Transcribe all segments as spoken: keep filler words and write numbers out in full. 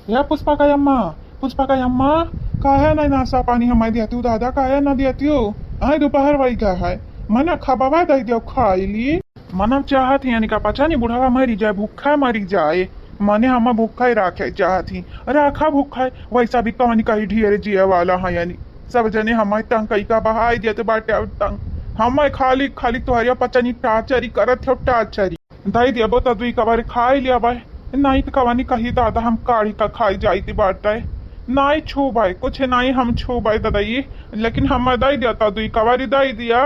या पुष्पा का अम्मा, पुष्पा का अम्मा, काहे नहीं नाश्ता पानी हमारे देती हो दादा, काहे ना देती हो? आए दोपहर वही गया है, मने खबवा दे दियो खाई ली। मनम चाहत ही यानी का पचा नहीं बुढ़ावा मरी जाए, भूखा मरी जाए, मने हम भूखा ही राखे चाहत ही, राखा भूखा है। वैसा भी कौन कही ढेर जिए वाला है यानी, सब जने हमारे तंग कई का बहाई देते बाटे। अब तंग हमारे खाली खाली तोहरिया पचा नहीं टाचरी करत हो, टाचरी। दई देबो त दुई कबारी खाई लिया बाय, नहीं त कवानी कही दादा हम काढ़ी का खाई जाई ती बाटे। नहीं छू बाय, कुछ नहीं हम छू बाय ददई, लेकिन हम दई दिया त दुई कबारी दई दिया।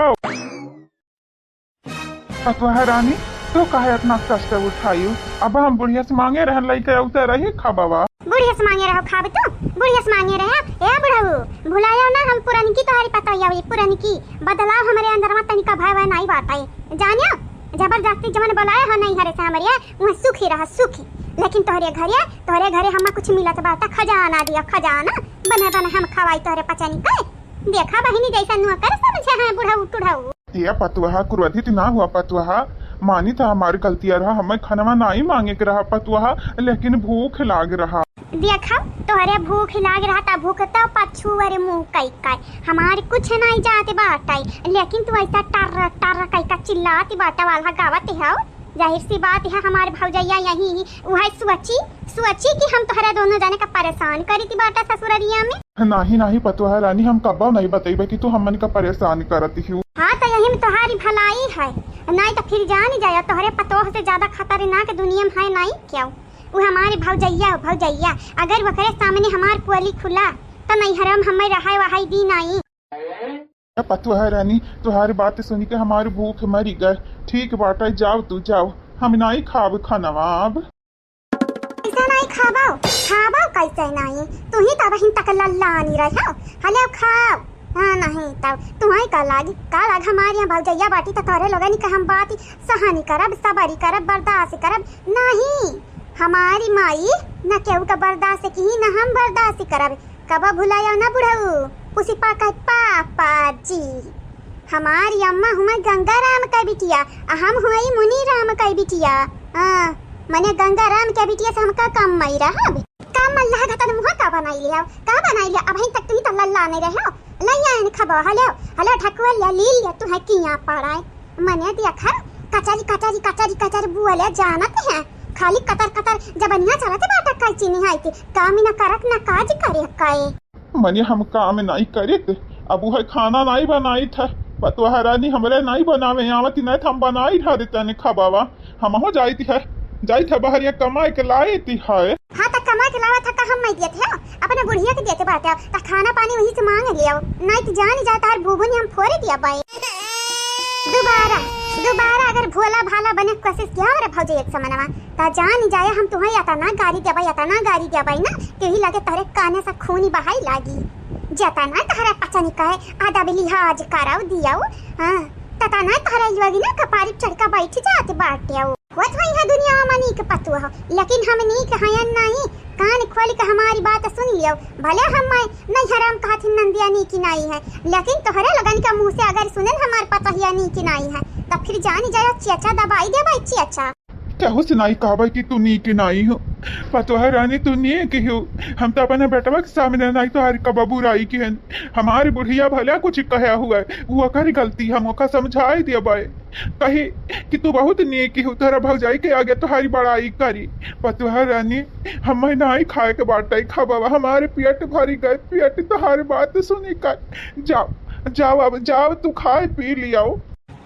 पतोहा रानी, तू काहे इतना कष्ट उठायू? अब हम बुढ़िया से मांगे रहन लइके उतर रही खबवा। बुढ़िया से मांगे रहो खाब तू, बुढ़िया से मांगे रहे। ए बुढ़ऊ, भुलायो ना हम पुरनकी तोहरी पतोहिया, ई पुरनकी। बदलाव हमरे अंदर में तनिका भय वय नहीं बाटे। जानियो, जबरदस्ती जवन बोलाए हो नहीं हरे से हमरे, वह सुखी रह, सुखी। लेकिन तोहरे घरे, तोहरे घरे हमें कुछ मिलत बाटे, खजाना दिया, खजाना। बने बने हम खवाई तोहरे पचनी के। देखा बहिनी, जैसा नुआ कर समझे हैं बुढ़ऊ टुढ़ऊ। ये पतुआ, क्रोधित ना हुआ पतुआ, मानी था हमारी गलतिया रहा, हमें खनवा नाई मांगे के रहा पतुआ, लेकिन भूख लाग रहा। देखा, तोहरे भूख लाग रहा था, भूख तो पछुअर मुंह कई कई, हमार कुछ नाई जात बाटे, लेकिन तू ऐसा टर टर कई का चिल्लात बाटा वाला गावत हो। जाहिर सी बात है, हमार भौजैया यही, वह सोची, सोची कि हम तोहरा दोनों जने का परेशान करी थी बाटा ससुररिया में। नाही, नाही पतोहा रानी, हम कब्बो नहीं बतइबे कि तू हमन का परेशान करत हिउ। हाँ, तो यही में तोहारी भलाई है, नहीं तो फिर जान जाया, तोहरे पतोह से ज्यादा खतरनाक दुनिया में है नहीं क्यों? वो हमारी भौजैया हो, भौजैया, अगर वकरे सामने हमार पोली खुला, तो नैहरा में हमें रहाय वहाई दी नहीं। ए पतोहा रानी, तोहार बात सुन के हमार भूख मरी गए। ठीक बाटे, जाओ तू, जाओ, हम नहीं खाब खानवा अब। कैसे नहीं खाबो? खाबो कैसे नहीं? तू ही तो बहिन तक लल्लानी रहो। हले खाओ। हाँ, नहीं तब तुम्हें का लागी, का लाग? हमारे यहाँ भौजैया बाटी तो तोरे लोगन के हम बात सहनी करब, सबरी करब, बर्दाश्त करब। नहीं, हमारी माई न केहू का बर्दाश्त की, न हम बर्दाश्त करब। कबो भुलायो ना बुढ़ऊ, पुष्पा का पापा जी। हमारी अम्मा हुआ गंगा राम का बिटिया, आ हम हुई मुनि राम का बिटिया। हाँ, मने गंगा राम के बिटिया से हमका कम मई रहा। कम अल्लाह घटन मुँह का बनाई लिया, का बनाई लिया? अबहीं तक तू ही तो लल्ला नहीं रहे हो। लैया इन खबो, हलो, हलो, ढकुआ लिया, ली लिया, तू है किया पड़ा है। मने देखा, कचरी, कचरी, कचरी, कचरी बोले जानत है। खाली कतर, कतर जबनिया चलत बाटा, कैची निहाई थी। काम न करत, न काज करे कए। मने हम काम नहीं करित, अब वह खाना नहीं बनाई था। पतोहा रानी हमरे नहीं बनावे आवत, नहीं तो हम बनाई था देते ने खबावा। हम हो जाइत है, जाइत है बहरिया कमाई के लाइत है। हाँ, तो कमाई के लावा था, का हम नहीं देते हो? अपने बुढ़िया के देते बाटे, तो खाना पानी वहीं से मांग लियो, नहीं तो जान जाता है भूभुनी हम फोड़े दिया बाई। दोबारा, दोबारा अगर भोला भाला बने के कोशिश किया रे भौजी एक समनवा, तो जान जाए हम तुम्हें इतना गारी देबा, इतना गारी देबा ना, कि ही लगे तोहरे काने से खूनी बहाई लागी। जतना तोहरे पचनी कहे, अदब लिहाज कराओ दियो, हाँ, ततना तोहरे लोगी ना कपारी चढ़ के बैठ जात बाटे हो। होत होई है दुनिया में नीक पतुआ हो, लेकिन हम नीक हयन नहीं। कान खोल के हमारी बात सुन लियो। भले हम मैं नहीं हराम कहत ही नंदिया नीक नहीं है, लेकिन तोहरे लोगन के मुंह से अगर सुनल हमार पतोहिया नीक नहीं है, तब फिर जान जाओ चेचा दबाई दे भाई चेचा। केहू से नहीं कहबे कि तू नीक नहीं हो। पतोहा रानी तू नीक हो। हम तो अपने बेटवा के सामने नहीं तोहार कबो बुराई की हन। हमारी बुढ़िया भला कुछ कहा हुआ है, वो ओकर गलती, हम ओका समझाई देबे। कही कि तू बहुत नेकी हो, तोहरा भौजाई के आगे तोहारी बड़ाई करी। पतोहा रानी, हमें नाई खाए के बाटे, खा बाबा, हमारे पेट भरी गए, पेट तोहारी बात सुनी कर। जाओ, जाओ, अब जाओ, तू खाए पी लियाओ।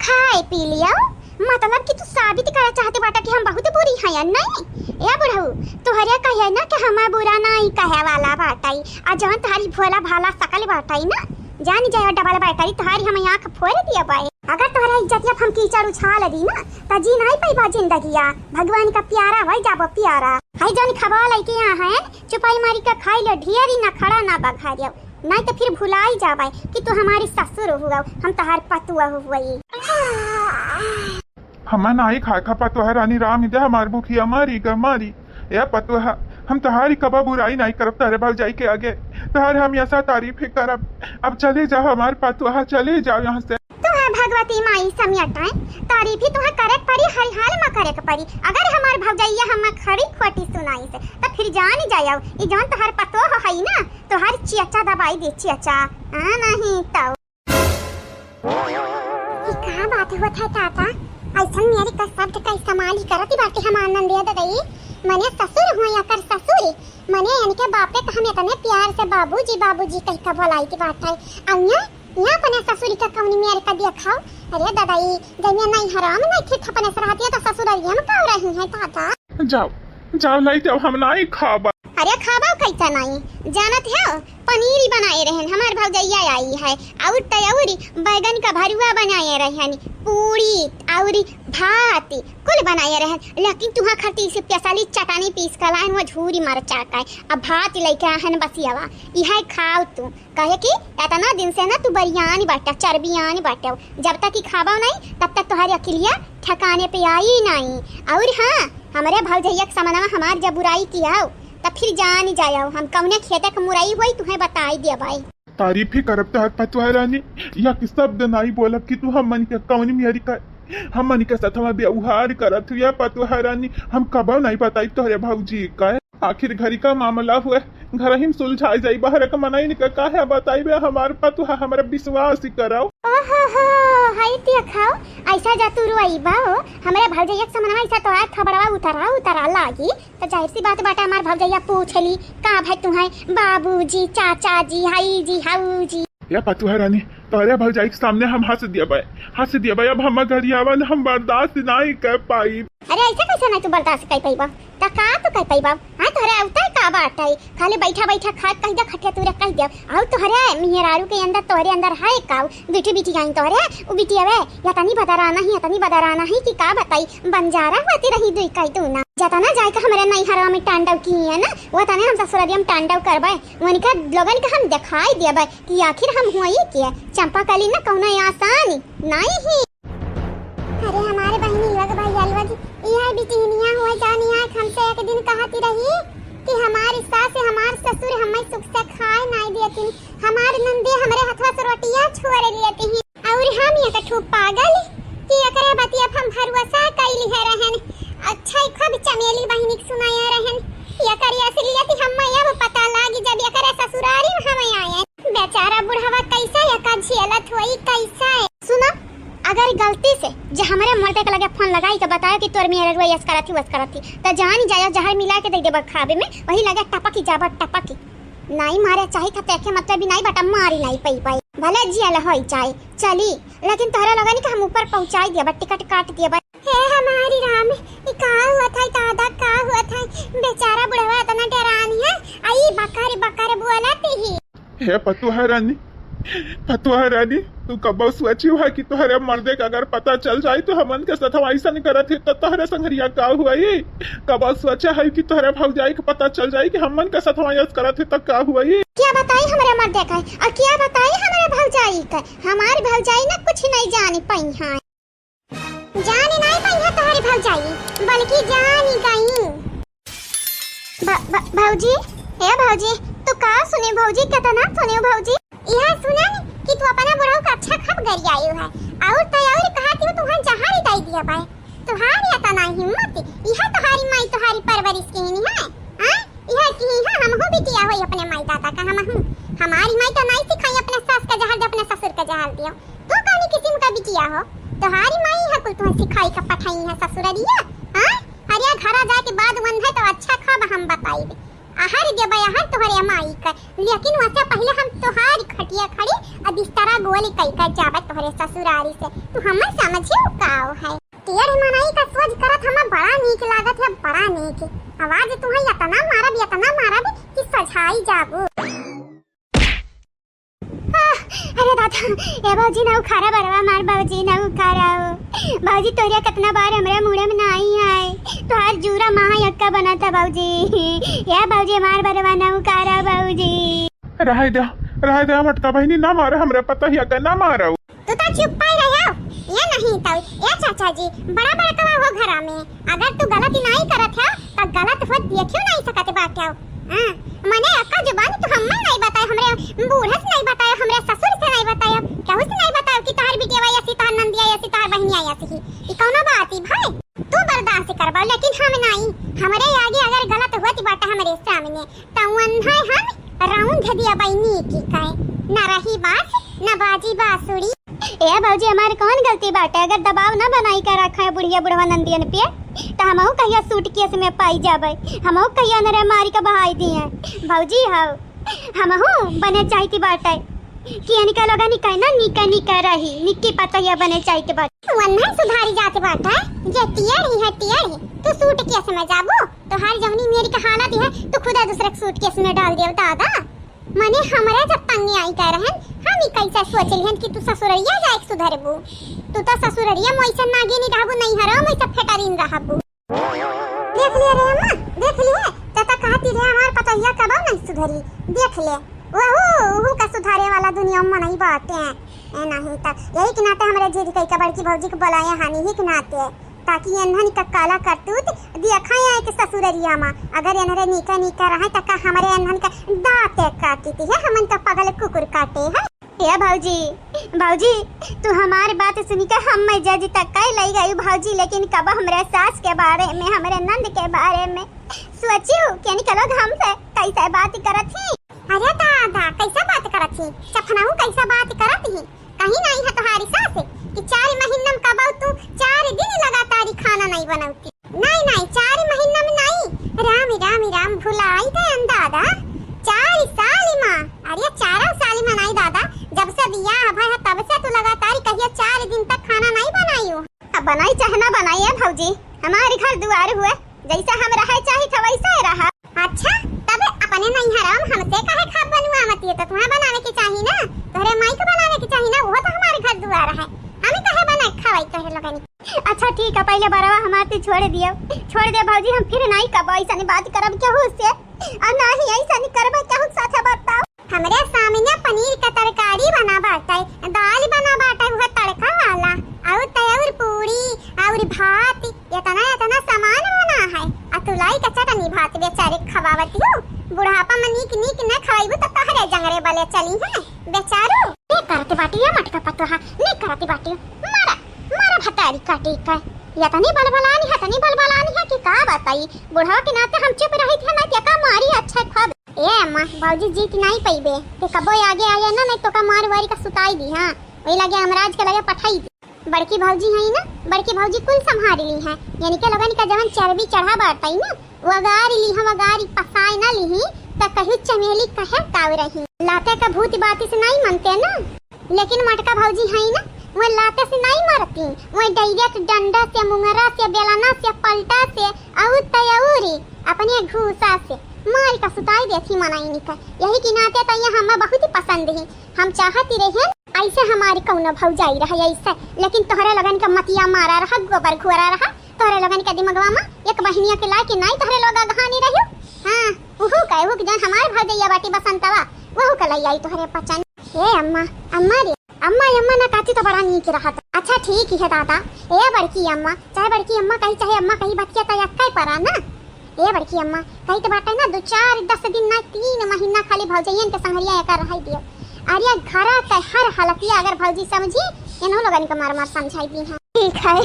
खाए पी लियाओ? मतलब कि तू साबित करे चाहते बाटा कि हम बहुत बुरी हैं, नहीं? ए बुढ़ऊ, तोहरे कहे ना कि हमें बुरा नाई कहे वाला बाटे, आ जवन तोहारी भोला भाला सकल बाटे ना, जान जाओ डबल बैटरी तोहारी हम आँख फोड़ दिया बाए। अगर तोहरा इज्जतिया हम कीचड़ उछाल दी ना, त जी नाई पैबा जिंदगिया। भगवान का प्यारा होई जाबो प्यारा। हई जौन खबा लइके यहाँ है, चुपाई मारी का खाई ले, ढेरी ना खड़ा ना बघारियो, नाई तो फिर भुलाई जाबे कि तू हमारी ससुर हुआ, हम तोहार पतुआ हुई। हमें नाई खाए खा पतोहा रानी राम दे हमार भूखिया मारी ग मारी। ए पतोहा, हम तोहारी कबा बुराई नाई करब, तोहरे भौजाई के आगे तोहर हम ऐसा तारीफ ही करब। अब चले जाओ हमार पतोहा, चले जाओ यहाँ से। तू है भगवती माई समियाटाए, तारीफी तुहा करे के पड़ी, हर हाल मा करे के पड़ी। अगर हमार भौजैया हमें खरी खोटी सुनाइस, त फिर जान जायव, ई जौन तोहार पतोह हई ना, तोहार चेचा दबाई दे, चेचा। हाँ, नहीं तो। ई का बात होत है, ताता? अइसन मेरी का शब्द का इस्तेमाल ही करत बाटे हमार नंदिया ददई। मने ससुर हुआ या कर ससुर, मने इनके बापे का हम इतने प्यार से बाबूजी, बाबूजी कह के बोलाइत बाटे। अउर यहाँ, यहाँ अपने ससुरी का कौनी मेरे का देखाओ। अरे ददई, जब ये नहीं हराम नहीं थे अपने से रहती है तो ससुररिया में का रही है, ताता? जाओ, जाओ, लाई जाओ, हम नहीं खाबा। अरे खाबा कैसा नहीं, जानत हो? पनीर ही बनाए रहन, हमार भौजैया आई है, अउर तयौरी बैगन का भरुआ बनाए रहन, पूरी अउर भात कुल बनाए रहन, लेकिन तुहा खातिर specially चटनी पीस के लाइन, वो झूरी मरचा का, अब भात लेके आहन बसियावा, इहे खाओ तू। कहे कि इतना दिन से ना तू बरियान बाटा, चर्बियान बाटा, जब तक ई खाबा नहीं, तब तक तोहार अकिलिया ठिकाने पे आई नहीं। अउर हाँ, हमरे भौजैया के समनवा हमार जब बुराई कियाओ, तब फिर जान जायव, हम कौने खेते के मुरई होई, तुहे बताई देबै। तारीफ ही करब तोहार पतोह रानी, या कि शब्द नाई बोलब कि तू हमन के कौन मेरी का, हमन के सथवा व्यवहार करत हुआ पतोह रानी, हम कबो नहीं बताई तोहरे भौजी का। आखिर घरी का मामला हुए, घर ही में सुलझाई जाई, बाहर के मनई का काहे बताइबे, हमार पतोह हमरा विश्वास ही कराओ। ओहो हो, हाय तिया खाओ, ऐसा जा तू रोइबा हो, हमरे भौजैया के समनवा ऐसा तोहार थबड़वा उतरा उतरा लागी। तो जाहिर सी बात बाटे, हमार भौजैया पूछली, "का भाई तुहाई बाबूजी, चाचा जी, हाई जी, हाऊ जी?" या पतोह रानी, तोहरे भौजाई के सामने हम हँस देबै, हँस देबै। अब हम गरियावन हम बर्दाश्त नहीं कर पाई। अरे ऐसे कैसे नहीं तू बर्दाश्त कर पाइबा? त का तू कर पाइबा? हाँ, तोहरे उतर का बात है? खाली बैठा बैठा खात कह दे, खटिया तूरे कह दे। अउर तोहरे मेहरारू के अंदर, तोहरे अंदर है का? बिटी बिटी आई तोहरे, उ बिटिया वे, या तनी बदरा नहीं, या तनी बदरा नहीं कि का बताई, बंजारा होती रही दुई कई दूना। जतना जाए के हमरे नैहरवा में टांडव किहे ना, वो तने हम ससुररिया में टांडव करबे। उनका लोगन के हम दिखाई देबे कि आखिर हम हुई के। चंपा कली ना कौनो आसान नहीं ही। अरे हमारे बहिनी लोग, भाई अलवा जी, यह बिटिनिया हुआ जानी है, हमसे एक दिन कहती रही कि हमारी सास, हमार ससुर हमें सुख से खाए नहीं देती, हमार नंदे हमरे हथवा से रोटियां छोड़ लेती ही। अउर हम एक ठो पागल कि एकरे बतिया हम भरोसा कइली है रहन। अच्छा, ई खूब चमेली बहिनी के सुनाया रहन। एकर असलियत हम्मे अब पता लागी, जब एकरे ससुरारी में हम आए। बेचारा बुढ़वा कैसे एका झेलत होई, कैसे? सुना, अगर गलती से जे हमरे मर्दे के लगे फोन लगाई के बतायो कि तोर मेहररुआ यस करत ही, वस करत ही, त जान जायो, जहर मिला के दे देबा खाबे में, वही लगे टपकी जाबा, टपकी। नाई मारे चाही था, तेके मतलब भी नाई बटा मारी नाई पई पाई। भले जियल होई चाहे चली, लेकिन तोहरा लगन के हम ऊपर पहुंचाई दिया बा, टिकट काट दिया बा। हे हमारी राम, ई का हुआ था दादा, का हुआ था? बेचारा बुढ़वा इतना डरानी है, आई बकर बकर बोलत ही। हे पतोह रानी, पतोह रानी, तू कबो सोची हुआ कि तोहरे मर्दे का अगर पता चल जाए तो हमन के साथ ऐसा नहीं करत है, तो तोहरे संगरिया का हुआ ही? कबो सोचा है कि तोहरे भौजाई के पता चल जाए कि हमन के साथ ऐसा करत है, तो का हुआ ही? क्या बताई हमरे मर्दे का, और क्या बताई हमरे भौजाई का? हमार भौजाई ना कुछ नहीं जानी पई है। जानी नहीं पई है तोहरी भौजाई, बल्कि जानी गई। भ-, भ-, भौजी, ए भौजी, तू का सुने भौजी, कितना सुने भौजी? यह सुनन कि तू अपना बुढ़ऊ का अच्छा खप गरियायु है, और तो और कहा कि वो तुहां जहर ही दे दिया भाई। तुहारी इतना हिम्मत, यह तुहारी माई तुहारी परवरिश की नहीं है, हाँ? यह की है, हमहू बिटिया होई अपने माई दादा का, हमहू। हमारी माई तो नहीं सिखाई अपने सास का जहर दे, अपने ससुर का जहर दियो। तू कौनी किस्म का बिटिया हो? तुहारी माई है कुल तुहें सिखाई का पठाई है ससुररिया, हाँ? अरे घरा जाके बाद मन है तो अच्छा खब हम बताइबे। आहार देबे आहार तुहरे माई का, लेकिन वसे पहले हम तुहारी खटिया खड़ी और बिस्तरा गोली कई कर जाबे तुहरे ससुरारी से। तू हमें समझे काव है? टेढ़ मनई का सोच करत हमें बड़ा नीक लागत है, बड़ा नीक। आवाज तुहें इतना मारब, इतना मारब कि सझाई जाबू। आह, अरे दादा, ए भौजी ना उखाड़ा बरवा मार भौजी ना उखाड़ा। भौजी तोरिया कितना बार हमरे मुड़े में ना आई है। तोहार जूरा महा यक्का बना था भौजी। ए भौजी मार बरवा ना उखाड़ा भौजी। रहे दे, रहे दे, मटका बहिनी ना मारे, हमरे पता ही अगर ना मारो। तू तो चुप पाई रहे हो। ये नहीं तो, ए चाचा जी, बड़ा बड़कवा हो घरा में। अगर तू गलती नहीं करत है, तो गलत हो देखियो नहीं सकत बाटे हो। हाँ, मने अक्का जुबान तू हम्मे नहीं बताए, हमरे बूढ़े से नहीं बताए, हमरे ससुर से नहीं बताए, केहू से नहीं बताए कि तोहर बिटिया ऐसी तोहर ही। ई कौनो बात ही भाई? तू बर्दाश्त करबा, लेकिन हम नाई। हमरे आगे अगर गलत होत बाटे हमरे सामने, त वन्हे हम रौंद दिया बहिनी की कहे। न रही बांस, न बाजी बांसुरी। ए भौजी, हमार कौन गलती बाटे? अगर दबाव न बनाई के रखे बुढ़िया बुढ़वा नंदियन पे, त हमहू कहिया सूटकेस में पाई जाबे, हमहू कहिया नरे मारी के बहाई दिए। भौजी हौ, हमहू बने चाहती बाटे कि इनका लोगन कहना निका निका रही, निक्की पतोहिया बने चाहती बाटे। वन्हे सुधारी जात बाटे, जे टियड़ ही है टियड़ ही। तू सूटकेस में जाबू, तोहार जौनी मेरी के हालत है, तू खुदा दूसरे के सूटकेस में डाल देव दादा। मने हमरे जब तंगी आई कह रहन, हम ई कैसे सोच लिहन कि तू ससुररिया जाए के सुधरबू। तू तो ससुररिया में वैसे नागिनी रहबू, नैहरो में वैसे फेटरिन रहबू। देख लिए रे अम्मा, देख लिए, चाचा कहती रे हमार पतोहिया कबो नहीं सुधरी। देख ले, वहू, वहू का सुधारे वाला दुनिया में नहीं बाटे। ए नहीं त यही के नाते हमरे जिद कई के बड़की भौजी के बुलाए हानि ही के नाते, ताकि एन्हन का काला करतूत दिया खाए आए के ससुररिया में। अगर एनरे नीका नीका रहे त का हमरे एन्हन का दांते काटी थी है, हमन का पगल कुकुर काटे है। ए भौजी, भौजी, तू हमार बात सुनी के हम मैं जज तक कह लई गई भौजी, लेकिन कब हमरे सास के बारे में, हमरे नंद के बारे में सोचियो कि इनके लोग हमसे कैसे बात करत ही। अरे दादा, कैसा बात करत ही? सपनाऊ कैसा बात करत ही? कहीं नहीं है तुम्हारी सास कि चार महीना में कबऊ तू चार दिन लगातार ही खाना नहीं बनौती। नहीं, नहीं, चार महीना में नहीं। राम, राम, राम, भुलाई गए दादा। चार साल माँ, अरे चारों साल माँ नहीं दादा, जब से बियाह भय है तब से तू लगातार कहिए चार दिन तक खाना नहीं बनाई हो। अब बनाई चाहे ना बनाई है भौजी, हमारे घर दुआर हुए, जैसे हम रहे चाहिए था वैसे ही रहा। अच्छा, तब अपने नैहरा में हमसे काहे खाब बनवावत है? तो तुम्हें बनावे के चाही ना, तोहरे माई के बनावे के चाही ना, वो तो हमारे घर दुआर है, हमें काहे बना के खवाई तोहरे लोगन के? अच्छा ठीक है, पहले बरवा हमार तू छोड़ दियो, छोड़ दे भौजी, हम फिर नहीं कब ऐसा बात करब केहू से, और ना ही ऐसा करब केहू के साथ। बताओ, हमरे सामने पनीर का तरकारी बना बाटे, दाल बना बाटे, वो तड़का वाला, और तय और पूरी और भात, इतना इतना सामान बना है। आ तुलाई का चटनी भात बेचारे खवावती हो। बुढ़ापा में नीक नीक न खवाइबू तो तोहरे जंगरे बले चली है बेचारू। ने करती बाटी या मटका पतोहा, ने करती बाटी। मारा, मारा भतारी काटी का। इतनी बलबलानी है, इतनी बलबलानी है कि का बताई। बुढ़वा के नाते हम चुप रही थे ना, क्या का मारी अच्छा खूब। ए अम्मा, भौजी जीत नहीं पइबे, ते कबो आगे आया ना, नहीं तो का मार वारी का सुताई दी, हाँ, वही लगे हमराज के लगे पठाई दी। बड़की भौजी है ना, बड़की भौजी कुल संभाल ली है, यानी के लोगन का जवन चर्बी चढ़ा बाटई ना, वगारी ली है, वगारी पसाए ना ली, त कहीं चमेली कहे काव रही। लाते का भूत बाती से नहीं मनते ना, लेकिन मटका भौजी है ना, वह लाते से नहीं मरती, वह direct डंडा से, मुंगरा से, बेलना से, पलटा से, और तयौरी अपने घूसा से मार का सुताई देती मनाई निकर। यही की नाते तो ये हमें बहुत ही पसंद ही। हम चाहती रहे ऐसे हमारी कौनो भौजाई रहे ऐसे, लेकिन तोहरे लगन का मतिया मारा रहा, गोबर घोरा रहा, तोहरे लगन के दिमगवा में एक बहिनिया के लाए के नाई तोहरे लोग अगहानी रहियो। हाँ, उहू का, उहू के जौन हमारे भौजैया बाटी बसंतवा, वहू का लई आई तोहरे पचन। ए अम्मा, अम्मा रे, अम्मा, अम्मा ना कहती तो बड़ा नीक रहत। अच्छा ठीक है दादा, ए बड़की अम्मा, चाहे बड़की अम्मा कही, चाहे अम्मा कही, बतिया तो एक्कै परा ना। ए बड़की अम्मा, कही तो बाटे ना, दो चार, दस दिन ना, तीन महीना खाली भौजैयन के संगरिया एकर रहाई दियो। अरे घरा के हर हालतिया अगर भौजी समझी, इन्हों लोगन के मार मार समझाई दी है। ठीक है,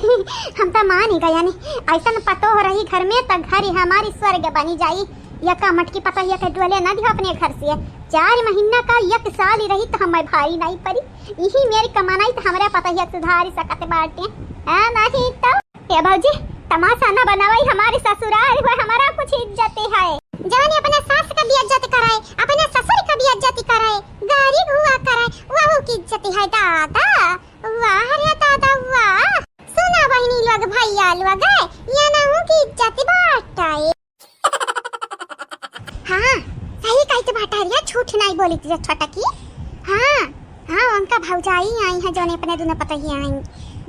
हम तो मान ही गया नहीं, ऐसन पतोह रही घर में तो घर ही हमारी स्वर्ग बनी जाई। यका मटकी पतोहिया के डोले ना दियो अपने घर से। चार महीना का एक साल ही रही तो हमें भारी नहीं पड़ी। यही मेरी कमानाई तो हमारे पतोहिया सुधारी सकत बाटे। हाँ, नहीं तो। ए भौजी, तमाशा ना बनावाई, हमारे ससुराल हुए, हमारा कुछ इज्जत है। जवानी अपने सास का भी इज्जत कराए, अपने ससुर का भी इज्जत कराए, गारी घुआ कराए, वहू की इज्जत है दादा। वाह रे दादा वाह। सुना बहिनी लोग, भैया लोग, ये ना हूँ की इज्जत बाटे। हाँ, सही कहत बाटा रे, झूठ नहीं बोली थी छोटकी। हाँ, हाँ, उनका भौजाई आई है, जौन अपने दोनों पतोहिया आई।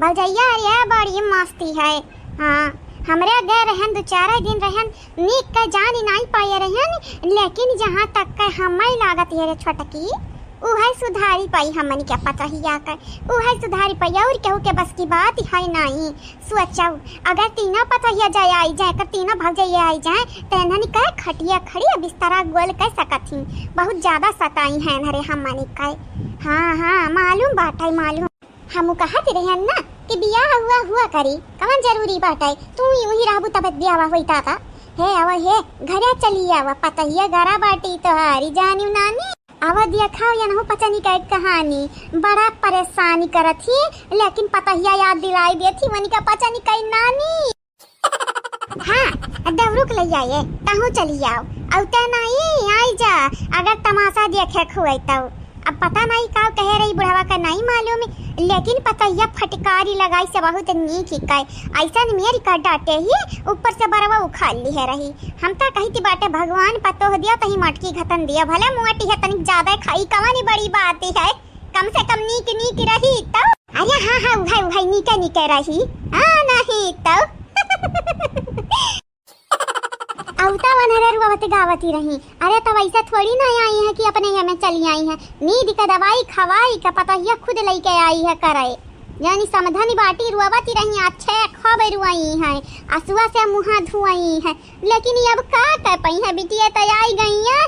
भौजैया, अरे बड़ी मस्ती है। हाँ, हमरे गए रहन, दो चार दिन रहन, नीक के जान नहीं पाए रहन, लेकिन जहाँ तक के हमें लागत है रे छोटकी, उहे सुधारी पाई हमन के पतोहिया के, उहे सुधारी पाई, और केहू के बस की बात है नहीं। सोचो, अगर तीनों पतोहिया जाए आई जाए, अगर तीनों भौजैया आई जाए, तो इन्हन के खटिया खड़ी बिस्तरा गोल कर सकत ही। बहुत ज्यादा सताई है इन्हरे हमनी के। हाँ, हाँ, मालूम बाटे, मालूम। हमू कहत रहन ना, कि बियाह हुआ हुआ करी, कवन जरूरी बाटे? तू यूं ही रहबू तब बियाह होई ता का? हे आवा, हे घरे चली आवा, पतहिया गरा बाटी तोहारी जानियो नानी। आवा देखा, यनहु पचनी का कहानी, बड़ा परेशानी करत ही, लेकिन पतहिया याद दिलाई देत ही, वनिका पचनी का नानी। हाँ, देवरू के लइया ये, तहूँ चली आओ। अउते नाई, आई जा, अगर तमाशा देखे खुआई तउ। अब पता नाई का कहे रही बुढ़वा का नाई मालूम, लेकिन पतहिया फटकारी लगाई से बहुत नीक ही कहे। अइसन मेरी का डाँटे ही, ऊपर से बरवा उखाड़ लिहे रही। हम त कहित बाटे भगवान पतोह दिया तही मटकी घतन दिया, भले मोटी है तनिक ज्यादा खाई, कवनी बड़ी बात है। कम से कम नीक नीक रही तउ। अरे हाँ, हाँ, उहै, उहै, नीके नीके रही। हाँ, नहीं तउ। अउता वनहरे रुआवत गावत ही रही। अरे तब अइसे थोड़ी ना आई है कि अपने यहाँ में चली आई है। नींद के दवाई खवाई के पतहिया खुद लइके आई है करे। यानी समधनी बाटी रुआवत ही रही, अच्छे खूब रुआई है, असुआ से मुँह धुआई है। लेकिन ये अब का कह पई है, बिटिया त आई गई है।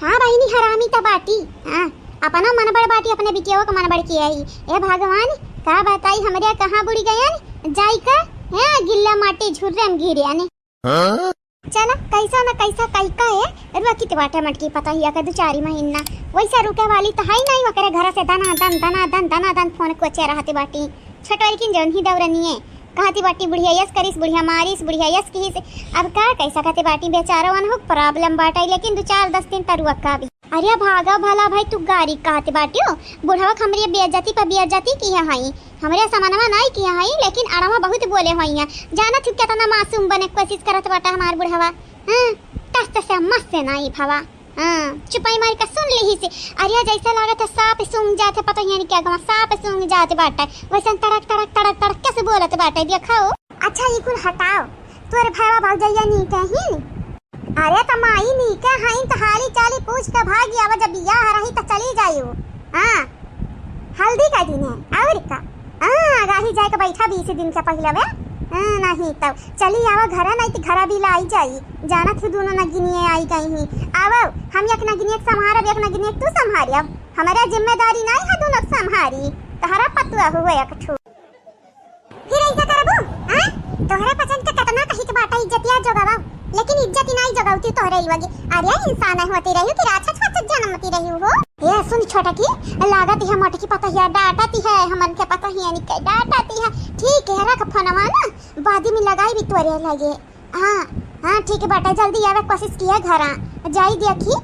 हाँ बहिनी, हरामी त बाटी, हाँ, अपना मनबड़ बाटी, अपने बिटिया का मनबड़ किया ही। ए भगवान, का बताई हमरे कहाँ बुड़ी गयन, जाई का, हैं, गिल्ला माटी झुर्रे में गिरे ने। हाँ? चला, कैसा न कैसा कई का है, रुकित बाटे मटकी पतहिया का दो चार महीना। वैसा रुके वाली त है नहीं, ओकरे घर से दना दन, दना दन, दना दन फोन कोचे रहत बाटी। छोटवरकिन जौन ही दौरनिए, कहती बाटी, "बुढ़िया यस करिस, बुढ़िया मारिस, बुढ़िया यस किहिस।" अब का कह सकते बाटी, बेचारा वनहु problem बाटे, लेकिन दो चार दस दिन तरुआ का भी। अरे भागा भला भाई, तू गारी कहते बाटियो, बुढ़वा हमरे बेइज्जती पर बेइज्जती किया हई, हमरे समनवा नाई किया हई, लेकिन अड़वा बहुत बोले होई है। जानत हूँ कितना मासूम बने कोशिश करत बाटा हमार बुढ़वा। हाँ, टस से मस से नाई भवा। हाँ, चुपाई मार के सुन लिहिस। अरे जैसे लागत है सांप सूंघ जात है, पता ही नहीं क्या गवा, सांप सूंघ जात बाटे। वैसन तड़क, तड़क, तड़क, तड़क कैसे बोलत बाटे, देखाओ। अच्छा, ई कुल हटाओ, तोर भैया भौजैया नीके ही? अरे त माई नीके हईन, त हाली चाली पूछ के भागी आवा, जब बियाह रही त चली जायू। हाँ, हल्दी का दिन है, और का? हाँ, आगाही जाए के बैठा बीस दिन के पहिले बे। हाँ, नहीं तब चली आवा घरा, नहीं त घरा भी लाई जाई। जानत ही दोनों नगिनिये आई गई ही। आवो, हम एक नगिनिये के संभारब, एक नगिनिये के तू संभारियब। हमारा जिम्मेदारी नहीं है दोनों के संभारी। तहरा पतुआ हुए एक ठू। फिर ऐसा करबू, हाँ? तोहरे पसंद के कितना कही के बाटा इज्जतिया जोगावा, लेकिन इज्जत ही नहीं जोगावती तोहरे ही वगे। अरे इंसान होती रही कि राक्षस वाक्षस जन्मती रही हो। ए सुन छोटकी, लागत है मोटकी पतहिया डांटती है, हमन के पतहिया निके डांटती है। ठीक है, रख फोनवा ना, बाद में लगाई भी तोरे लगे। हाँ, हाँ, ठीक है बाटा, जल्दी आवे कोशिश किया घरा, जाई देखी।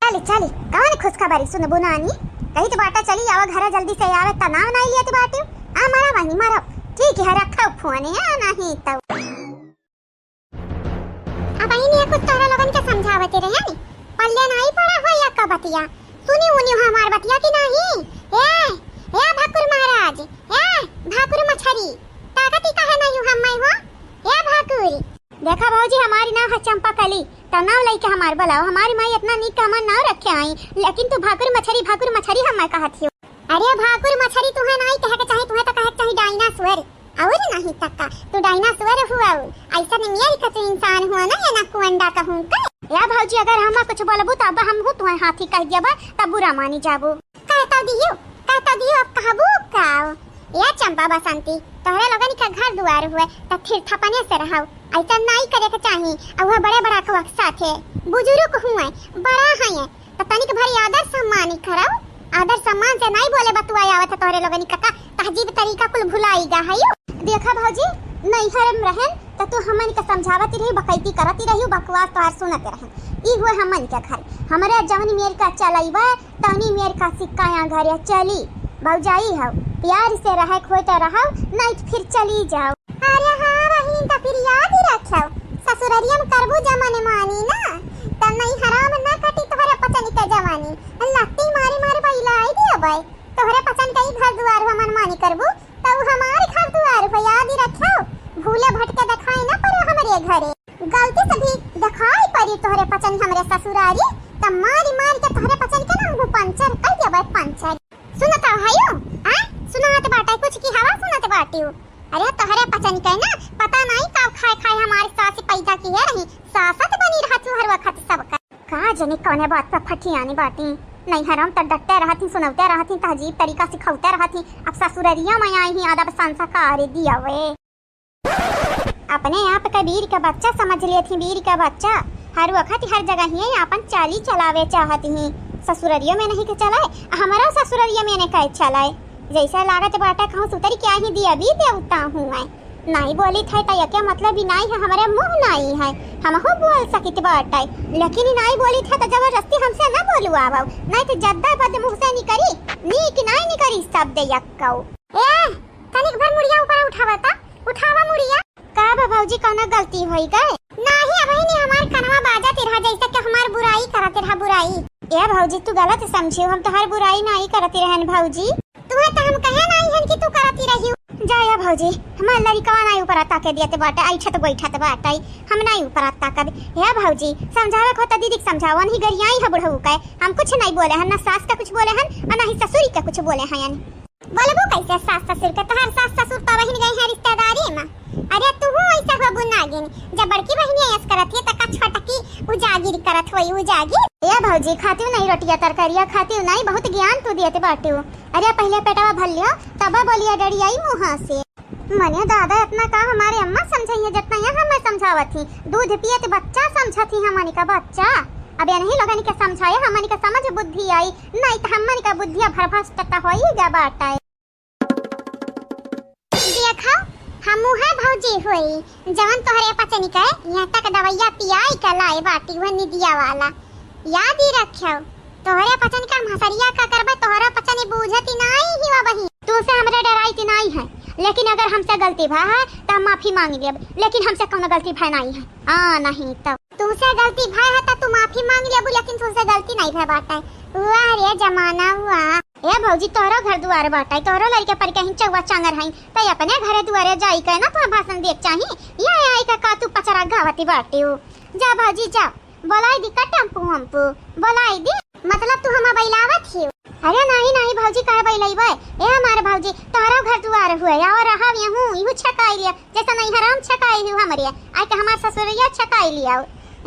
चली, चली, कौन खुशखबरी सुनबू नानी? कही तो बाटा चली आवा घरा जल्दी से, आवे तनाव नहीं लिया तो बाटी। आ, मरा वही, मरो। ठीक है, रखो फोन, है नहीं तो। अब आई नहीं कुछ तोहरा लोगन के समझावते रहे नी, पल्ले नाई पड़ा हो या का बतिया। सुनी उनी हो हमार बतिया कि नहीं? ए, ए भाकुर महाराज, ए भाकुर मछरी, ताकत ही काहे नहीं हूँ हम मैं हो? ए भाकुर। देखा भौजी, हमारी नाव है चंपा कली, तो नाव लइके हमार बोलाओ। हमारी माई इतना नीक के हमार नाव रखे आई, लेकिन तू भाकुर मछरी, भाकुर मछरी हम मैं कहत हियो। अरे भाकुर मछरी तुहे नाई कहे के चाही, तुहे तो कहे के चाही डायनासोर। और नहीं तक्का, तू डायनासोर हुआ, ऐसा नहीं मेरी का तू इंसान हुआ ना, ये ना कुंडा कहूँ का। या भौजी, अगर हम कुछ बोलबू तो अब हम हूँ तुम्हें हाथी कह दिया बा, तब बुरा मानी जाबू। कहता दियो, कहता दियो, अब कहबू का? या चंपा बसंती, तोहरे लोगन के घर दुआर हुए, त फिर थपने से रहव। ऐसा नाई करे के चाही। अब वह बड़े बड़ा के साथे बुजुर्ग हुए, बड़ा हैं, त तनिक भरी आदर सम्मान ही करव। आदर सम्मान से नाई बोले बतुआ आवत है तोहरे लोगन के का, तहजीब तरीका कुल भुलाई गा है। देखा भौजी, नैहर में रहन त तू हमन के समझावत रही, बकैती करत रही, बकवास तोहार सुनत रहन। ई हुए हमन के घर, हमरे जवन मेर का चलैबा, तनी मेर का सिक्का या घरे चली। भौजाई हौ, प्यार से रहे खोए तो रहो, नहीं तो फिर चली जाओ। अरे हाँ बहिन, तो फिर याद ही रखो, ससुररिया में करबू जमन मानी ना, तब नहीं हराम ना कटी तोहरे पचन के जवानी। लत्ती मारी मारी बैला आई दिया बाई, तोहरे पचन के ही घर दुआर हो मनमानी करबू, तब हमारे घर दुआर हो याद ही रखो। भूले भटके दिखाई ना पड़ो हमरे घरे। गलती से भी दिखाई पड़ी तोहरे पचन हमरे ससुरारी, त मारी मारी के तोहरे पचन के ना मुंह पंचर कर देबे, पंचर। सुनत हयो? आ? सुनात बाटे कुछ की हवा सुनत बाटियो? अरे तोहरे पचन के ना पता नहीं का खाए खाए हमारे सास पैदा किए रही, सासत बनी रहा तू हर वक्त सबका। का जनी कौने बात पर फटियानी बाटी? नैहरम त डटते रहत ही, सुनौते रहत ही, तहजीब तरीका सिखौते रहत ही। अब ससुररिया में आई ही, अदब संस्कार दियावे। अपने आप के वीर के बच्चा समझ लेत ही, वीर के बच्चा। हर वक्त हर जगह ही आपन चाली चलावे चाहत ही। ससुररियो में नहीं के चलाए, हमरो ससुररियो में नहीं के चलाए। जैसे लागत बाटे कहूँ सुतरी के ही दिया भी देवता हूँ मैं। नाई बोलित है त एके मतलब ई नाई है हमरे मुँह नाई है, हमहू बोल सकित बाटे, लेकिन ई नाई बोलित है त जबरदस्ती हमसे न बोलवावो, नाई त जद्दा बद मुँह से निकरी, नीक नाई निकरी शब्द यक्कौ। ए, तनिक भर मुड़िया ऊपर उठावा त, उठावा मुड़िया। का बा भौजी, कौनो गलती होई गए? नाही, अबही नहीं हमार कनवा बाजत रहा जैसे कि हमार बुराई करत रहा, बुराई। ए भौजी, तू गलत समझियो, हम तोहार बुराई नाई करत रहन भौजी। तुहे त हम कहे नाई हन कि तू करती रहियो। जा ए भौजी, हमार लड़िकवा नाई ऊपर ताके दियत बाटे, ऐठत बैठत बाटे, हम नाई ऊपर ताकब। ए भौजी, समझावे को त दीदी के समझावन ही गरियाई है बुढ़ऊ के। हम कुछ नाई बोले हन, ना सास का कुछ बोले हन और ना ही ससुरी का कुछ बोले हन। बोलबू कैसे सास ससुर के? तोहार सास ससुर त बहिन गए हैं रिश्तेदारी में। अरे तू हूँ ऐसा होबू नागिन, जब बड़की बहिनिया यस करत है त का छोटकी उजागिर करत होई, उजागिर। ए भौजी, खातिउ नहीं रोटिया तरकारिया, खातिउ नहीं, बहुत ज्ञान तू दियत बाटिउ। अरे पहले पेटवा भर लियो, तब बोलिया डड़ी आई मुँह से। मने दादा, इतना का हमारे अम्मा समझाई है जितना यहाँ मैं समझावत ही। दूध पियत बच्चा समझत ही हमनी का बच्चा। अब इन्हीं लोगन के समझाए हमनी का समझ बुद्धि आई, नहीं त हमनी का बुद्धिया भरभस टट्टा होई जा बाटे। देखो, हमू है भौजी होई, जवन तोहरे पचनी के यहाँ तक दवैया पियाई के लाए बाटी, वह निदिया वाला। याद ही रखियो, तोहरे पचन का हम हसरिया का करबे, तोहरे पचन ही बूझत ही नाई ही वा बहिन। तू से हमरे डराइत ही नाई है, लेकिन अगर हमसे गलती भा है त हम माफी मांग लेब, लेकिन हमसे कौनो गलती भा नाई है। हाँ, नहीं तब। तुमसे गलती भय है त तू माफी मांग लेबू, लेकिन तुमसे गलती नहीं भय बाटे। वाह रे जमाना वाह। ए भौजी, तोहरो घर दुआर बाटे, तोहरो लड़के पर कहीं चौवा चांगर हई, त अपने घरे दुआरे जाई के ना तो भाषण देख चाही। या आई के का तू पचरा गावती बाटिउ? जा भौजी जा, बोलाई दी का टेम्पू वम्पू, बोलाई दी। मतलब तू हमा बैलावत ही? अरे नहीं नहीं भौजी, काहे बैलैबे? ए हमार भौजी, तोहरो घर दुआर हुए, और रहा यहूँ, इहू छकाई लिया, जैसे नैहराम छकाई हूँ हमरे, आके हमार ससुरिया छकाई लिया।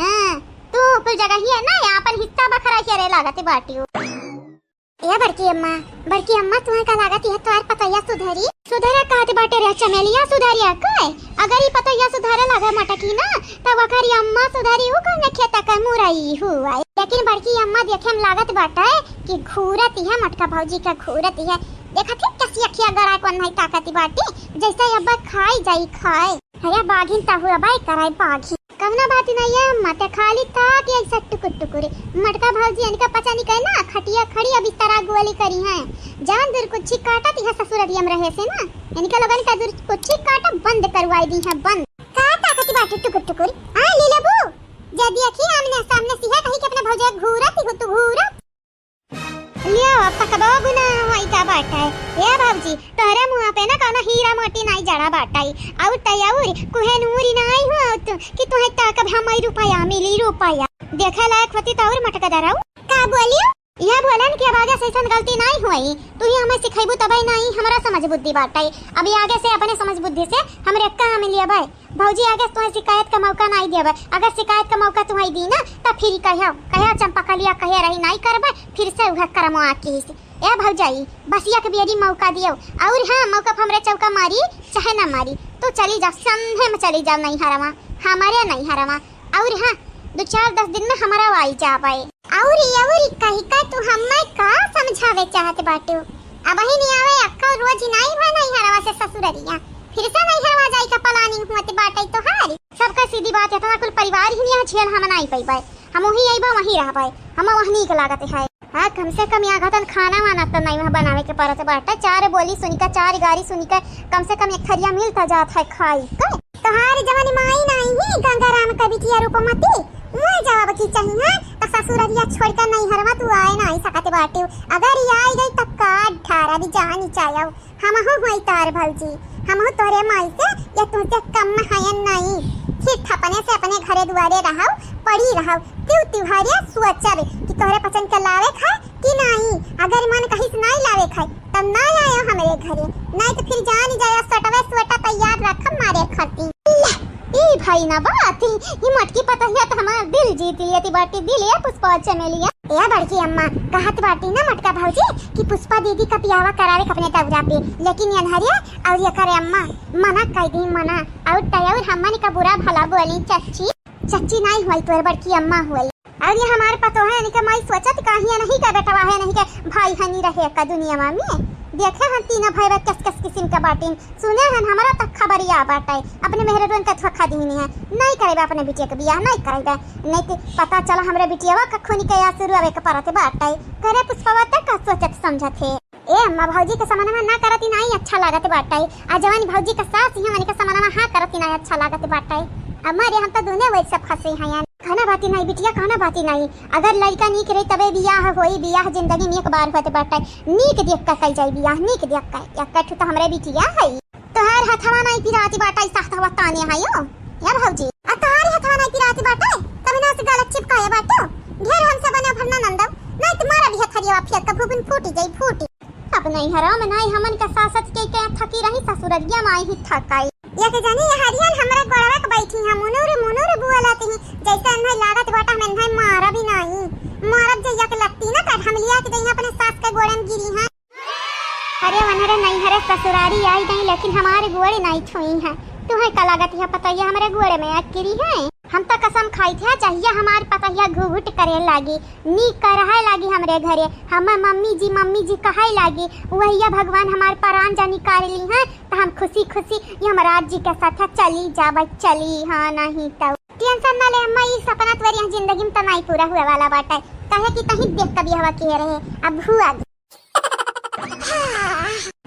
हाँ, तू कुल जगह ही है ना, आपन हिस्सा बखरा हेरे लागत बाटिउ। ए बड़की अम्मा, बड़की अम्मा, तुहे का लागत यह तोहार पतैया सुधरी? सुधरा कहत बाटे रे चमेलिया, सुधरिया के? अगर ई पतैया सुधरे लागे मटकी ना, त ओकरी अम्मा सुधरी, उ कौने खेता के मुरई हुआ। लेकिन बड़की अम्मा देखे में लागत बाटे कि घूरत ही है, मटका भौजी का घूरत ही है। देखत ही कसी अखिया गड़ा कौन नहीं ताकती बाटी, जैसे अब खाई जाई खाए। अरे बाघिन त हुआ बाई कराई बाघिन। कवनो बात नहीं है अम्मा, ते खाली ताक ऐसा टुकुर टुकुर। मटका भौजी इनका पचा नहीं ना, खटिया खड़ी अब इस तरह गोली करी है। जवन दूर कुछ काटत यह ससुर दियम रहे से ना, इनका लोगन का दूर कुछ काटा बंद करवाई दी है, बंद। का ताकत बाटे टुकुर टुकुर? आ, ले लेबू? जब देखी आमने सामने सिहा कही के अपने भौजी घूरत ही हो तू घूरत। लियो, अब तक दो गुना होई का बाटे। ए भौजी, तोहरे मुँह पे ना कौनो हीरा मोती नाई जड़ा बाटे। और तैयार कुहे नूरी नाई हो तू कि तुहे ताकब हमारी रुपया मिली रुपया। देखे लायक होती तो और मटका दराऊ। का बोलियो? यह बोलन कि अब आगे से ऐसन गलती नाई होई। तू ही हमें सिखाइबू तबे नाई हमरा समझ बुद्धि बाटे। अब ये आगे से अपने समझ बुद्धि से हमरे काम लिया भाई। भौजी आगे तोहे शिकायत का मौका नाई देबे। अगर शिकायत का मौका तुहई दी ना, त फिर कहो, कहो चंपा कलिया कहे रही नाई करबे, फिर से उहे करमवा कीस। ए भौजाई, बसिया के बेरी मौका दियो। और हाँ, मौका पे हमरे चौका मारी, चाहे ना मारी, तू चली जाओ, संधे में चली जाओ नैहरवा, हमारे नैहरवा। और हाँ, दो चार दस दिन में हमारा आई जाबे। औरी, औरी कही का तू हमें का समझावे चाहत बाटू? अबही नहीं आवे, अक्का रोज नहीं हुआ नैहरवा से ससुररिया, फिर से नैहरवा जाई का planning हुआ ते बाटे तोहारी। सबका सीधी बात है, इतना कुल परिवार ही नहीं है, झेल हम नहीं पैबे, हम वहीं अइबे, वहीं रहबे, हम वहीं नीक लागत है। हाँ, कम से कम यहाँ घतन खाना वाना तो नहीं वहाँ बनावे के पड़त बाटे, चार बोली सुनिका, चार गारी सुनिका, कम से कम एक थरिया मिल तो जात है खाई का। तोहार जवन माई नाही ही गंगाराम के बिटिया रूपमती, उहे जवाब की चाहिए, त ससुररिया छोड़ के नैहरवा तू आए नाही सकत बाटिउ। अगर ई आई गई त काट ठारा भी जानी चाहेउ। हमहू होई तोहर भौजी, हमहू तोहरे माई से या तुमसे कम हयन नहीं। फिर थपने से अपने घरे दुआरे रहउ, पड़ी रहउ। तिउ तिहारिया सोचब कि तोहरे पसंद के लावे खाए कि नाई, अगर मन कहिस नाई लावे खाए, तब नाई आयो हमरे घरे, नाई तो फिर जान जाया, सोटवे सोटा तैयार रखब मारे खातिर। ले, ई भाई ना बात, ई मटकी पतहिया तो हमार दिल जीत लिया थी बाटी, दिल ये पुष्पा चमेलिया। ए बड़की अम्मा, कहत बाटी ना मोटका भौजी कि पुष्पा दीदी का बियाहवा करावे के अपने दौरा पे, लेकिन एन्हरिया और एकर अम्मा मना कइ दी, मना। और तय और हमन का बुरा भला बोली चच्ची, चच्ची नाहीं हुई, तोर बड़की अम्मा हुई। और ये हमार पतोह है, इनके माई सोचत का हिया नहीं का बेटवा है, नहीं के भाई हनी रहे का दुनिया में। देखे हम तीनों भाई बा कस कस किस्म का बाटिन, सुने हन, हमरा तक खबरिया बाटे, अपने मेहररुअन के धोखा दीनी है, नहीं करेबे अपने बिटिया के बियाह, नहीं करेबे, नहीं तो पता चला हमरे बिटियावा का खून के आंसू रोवे के परत बाटे। करे पुष्पवा तक का सोचत समझत है। ए अम्मा, भौजी के समनवा ना करती नाई अच्छा लागत बाटे, आ जवानी भौजी के सास ही हमनी के समनवा हाँ करती नाई अच्छा लागत बाटे। अम्मा रे, हम तो दोनों वैसे फंसे हैं यार। कहना बाती नाई बिटिया, कहना बाती नाई, अगर लड़का नीक रही तबे बियाह होई, बियाह जिंदगी में एक बार होत बाटे, नीक देख के कइल जाई बियाह, नीक देख के। एक ठो तो हमरे बिटिया है। तोहार हथवा नाई पिराती बाटे, ई हथवा ताने आयो, या भौजी? आ तोहार हथवा नाई पिराती बाटे, तभी ना से गलत चिपकाए बाटे। ढेर हमसे बने भरना नंदो, नाई तुम्हारा भी हथरिया फेंक के भूगुन फूटी जाई, फूटी। अब नहीं हराम नाई हमन का सासत के, के थकी रही ससुररिया माई ही थकाई। एक जनी हरियन हमरा गोड़वा के बैठी हैं, मुनुर मुनुर बोलत ही, जैसे नहीं लागत बाटे हम नहीं मारा भी नहीं। मारब जइया के लगती ना, कट हम लिया के जइया अपने सास के गोड़े में गिरी हैं। अरे वनरे नैहरे ससुरारी आई गई, लेकिन हमारे गोड़े नहीं छुई हैं। तुहे का लागत है पतैया हमरे गोड़े में अटकिरी है? हम तो कसम खाई थे, चाहिए हमारे पतैया घुघुट करे लागी, नी करहे लागी हमरे घरे, हम मम्मी जी मम्मी जी कहे लागी। वहिया भगवान हमार परान जा निकाल ली हैं, तो हम खुशी खुशी यमराज जी के साथ चली जाबे, चली, हाँ नहीं तो। टेंशन ना ले अम्मा, ई सपना तोरी यहाँ जिंदगी में तो नहीं पूरा हुए वाला बाटे, काहे कि तहीं देख कभी हवा किहे रहे, अब हुआ।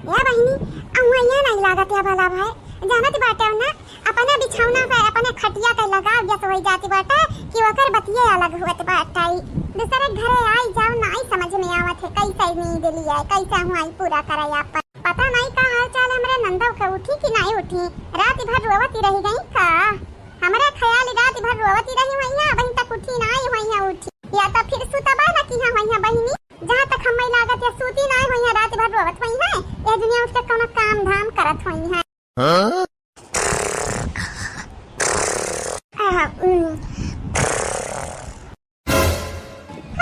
या बहिनी, अउआ यहाँ नहीं लागत या भला भाई, जानत बाटे ना, अपने बिछौना पे, अपने खटिया पे लगाव जस होई जाती बाटे कि ओकर बतिये अलग होत बाटे। दूसरे घरे आई जाओ, नाई समझ में आवत है, कैसे नींद लिया, कैसे हुआई पूरा करे आपन। पता नहीं का हाल चाल हमरे नंदव के, उठी कि नहीं उठी, रात भर रोवत ही रह गई का? हमरा ख्याल रात भर रोवत ही रही हुई है, अबहीं तक उठी नाई हुई है, उठी या तो फिर सुतबा न की है हुई है बहिनी। जहाँ तक हमें लागत या सूती नाई हुई है, रात भर रोवत हुई है, ये दुनिया उसके कोनो काम धाम करत हुई है। हाँ? आहा, उम।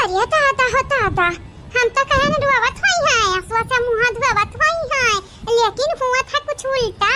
अरे दादा हो दादा, हम तो कहे न रोवत हुई है, असवा से मुँह धोवत हुई है, लेकिन हुआ था कुछ उल्टा।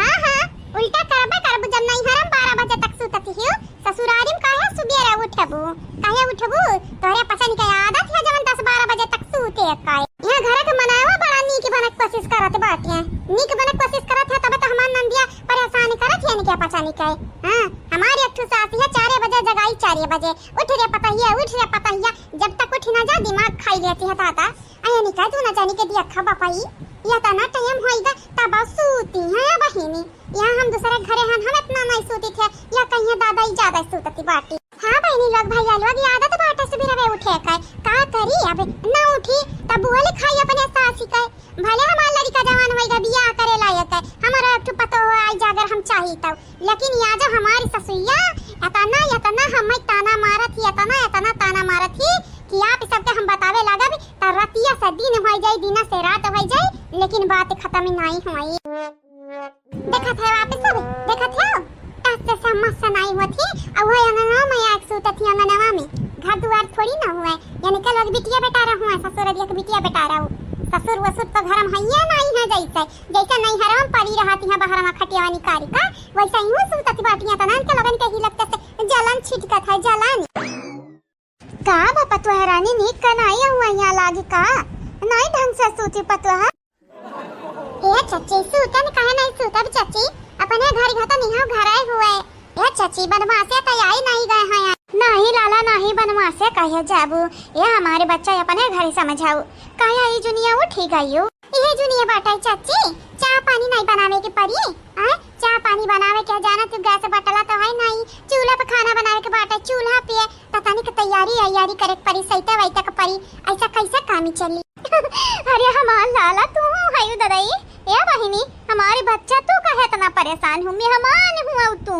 हाँ, हाँ, उल्टा करबे करबू, जब नैहर में बारह बजे तक सुतती हो, ससुरारी में काहे सुबेरे उठबू? काहे उठबू? तोहरे पचन के आदत है जवन दस बारह बजे तक सूते का। यहाँ घर के मनावा बड़ा नीक बनक कोशिश करत बाटे। नीक बनक कोशिश करत है तब तो हमार नंदिया परेशान करत है इनके पचन के। हाँ, हमारी एक ठो सास है चारे बजे जगाई, चारे बजे, "उठ रे पतहिया, उठ रे पतहिया।" जब तक उठ ना जा दिमाग खाई लेती है दादा। अये निका तू ना जानी के दिया खा बापाई। या तना टाइम होइगा तब सूती है बहिनी। यहाँ हम दूसरे घरे हन, हम इतना नहीं सूती थे, या कहीं दादा ही ज्यादा सूतती बाटी। हाँ बहिनी लोग, भैया लोग, आदत बाटे सुबेरे उठे के, का करी अब, ना उठी तब बोल खाई अपने सासी के। भले हमार लड़का जवान होइगा, बियाह करे लायक है, हमारा एक ठो पतोह आई जा अगर हम चाही तब, लेकिन या जो हमारी ससुइया इतना, इतना हमें ताना मारत ही, इतना, इतना ताना मारत ही कि आप सबके हम बतावे लागब त रतिया से दिन होई जाई, दिना से रात होई जाई, लेकिन बात खत्म ही नहीं होई। देखत है आप सब, देखत है, टस से समझ से नहीं होत ही। अब वो अंगनवा में आके सूतत ही, अंगनवा में, घर दुआर थोड़ी ना हुए, यानी के लोग बिटिया बेटा रहू है, ससुर दिया के बिटिया बेटा रहू, ससुर वसुर तो घर में हइये नहीं है, जैसे, जैसे नैहर में पड़ी रहती है, बाहर में खटिया निकाल का, वैसे ही वो सूतत बाटियां, तो नान के लोगन के ही लगते से जलन छिटकत है, जलन। का बा पतोह रानी, नीक का नाई हुआ यहाँ लागी का? नाई ढंग से सूती पतोह। ए चच्ची, सूतन काहे नहीं सूतब चच्ची? अपने घर घर तो निहाव घर आए हुए। ए चच्ची, बदमाशे तो आई नहीं गए हैं। नहीं लाला, नहीं बदमाशे कहे जाबू। ये हमारे बच्चा अपने घर समझाऊ। काहे ई जुनिया उठी गयू? ये जुनिया बाटे चच्ची, चाह पानी नहीं बनावे के पड़ी। आय, चाह पानी बनावे के जाना तू, गैस बटला तो है नहीं, चूल्हा पे खाना बनावे के बाटे, चूल्हा पे त तनिक तैयारी अयारी करे के परी, सैते वैते के परी, ऐसा कैसे कामी चली? अरे हमार लाला, तू हूँ हयू ददई। ए बहिनी, हमारी बच्चा, तू काहे इतना परेशान हूँ? मेहमान हुआ तू,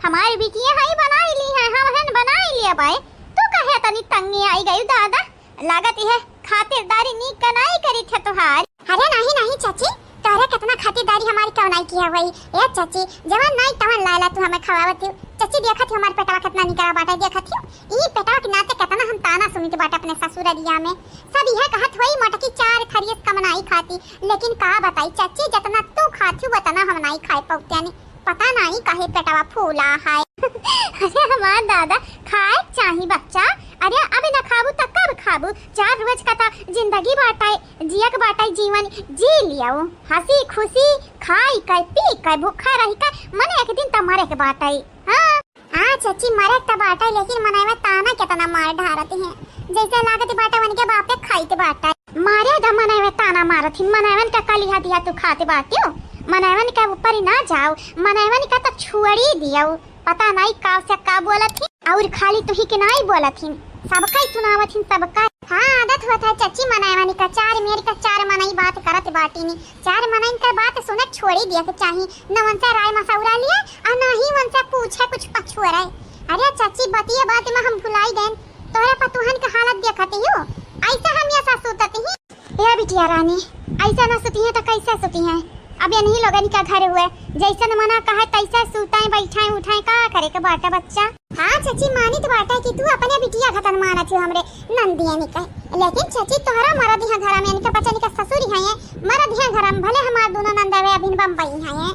हमारी बिटिया हई बनाई ली है, हम हन बनाई लिया बाय, तू काहे इतनी तंगी आई गई दादा? लागत यह खातिरदारी नीक का नाई करी थे तुहार। अरे नहीं, नहीं चाची, तोहरे कितना खातिरदारी हमारी क्यों नहीं किया हुई। ए चाची, जवन नहीं तवन लायला तू हमें खवावत हो। चाची देखत हो हमारे पेटवा कितना निकरा बाटे, देखत हो ई पेटवा के नाते कितना हम ताना सुन के बाटे अपने ससुररिया में। सब इहे कहत होई मोटकी चार थरियस कम नाई खाती, लेकिन का बताई चच्ची, जतना तू खाती हो, उतना हम नाई खाए पउत्यानी। पता नाई काहे पेटवा फूला है। अरे हमार दादा, खाए चाही बच्चा। अरे अब न खाबू त कब खाबू? चार रोज का त जिंदगी बाटे, जियक बाटे, जीवन जी लियो, हंसी खुशी खाई के पी के भूखा रही के, मने एक दिन त मरे के बाटे। हाँ। हाँ चच्ची, मरे त बाटे, लेकिन मनई में ताना केतना मार ढारत हैं, जैसे लागत बाटे उनके बापे खाइत बाटे। मारे द मनई में ताना मारत ही, मनईवन का कलिहा दिया तू खात बाटियो, मनईवन के ऊपर ही ना जाओ, मनईवन का त छुअड़ी दियो। पता नाई का से का बोलत ही, और खाली तुही के नाई बोलत ही, सबका ही सुनावत ही, सबका। हाँ, आदत होत है चच्ची, मनईवन का चार मेर का चार मनई बात करत बाटिनी। चार मनइन के बात सुने छोड़ी दिया के चाही। न उनसे राय मशवरा लिए और न ही उनसे पूछे कुछ पछुअरे। अरे चाची, बतिये बात में हम भुलाई गए, तोहरे पतोहन के हालत देखती हो, ऐसे हम ये सास सुतती ही। ए बिटिया रानी, ऐसे न सुती है तो कैसे सुती है? अब ये नहीं लोगन का घर हुए, जैसे न मना कहे तैसे सुताएं, बैठाएं, उठाएं, का करे के बाटे बच्चा? हाँ चाची, मानित बाटे कि तू अपने बिटिया खतन मानत हो हमरे नंदियनी कहे, लेकिन चाची तोहरा मरद यहाँ घर में इनका बच्चा निका ससुर हैं, मरद यहाँ घर में भले हमार दोनों नंदवे अभिन बम्बई हैं,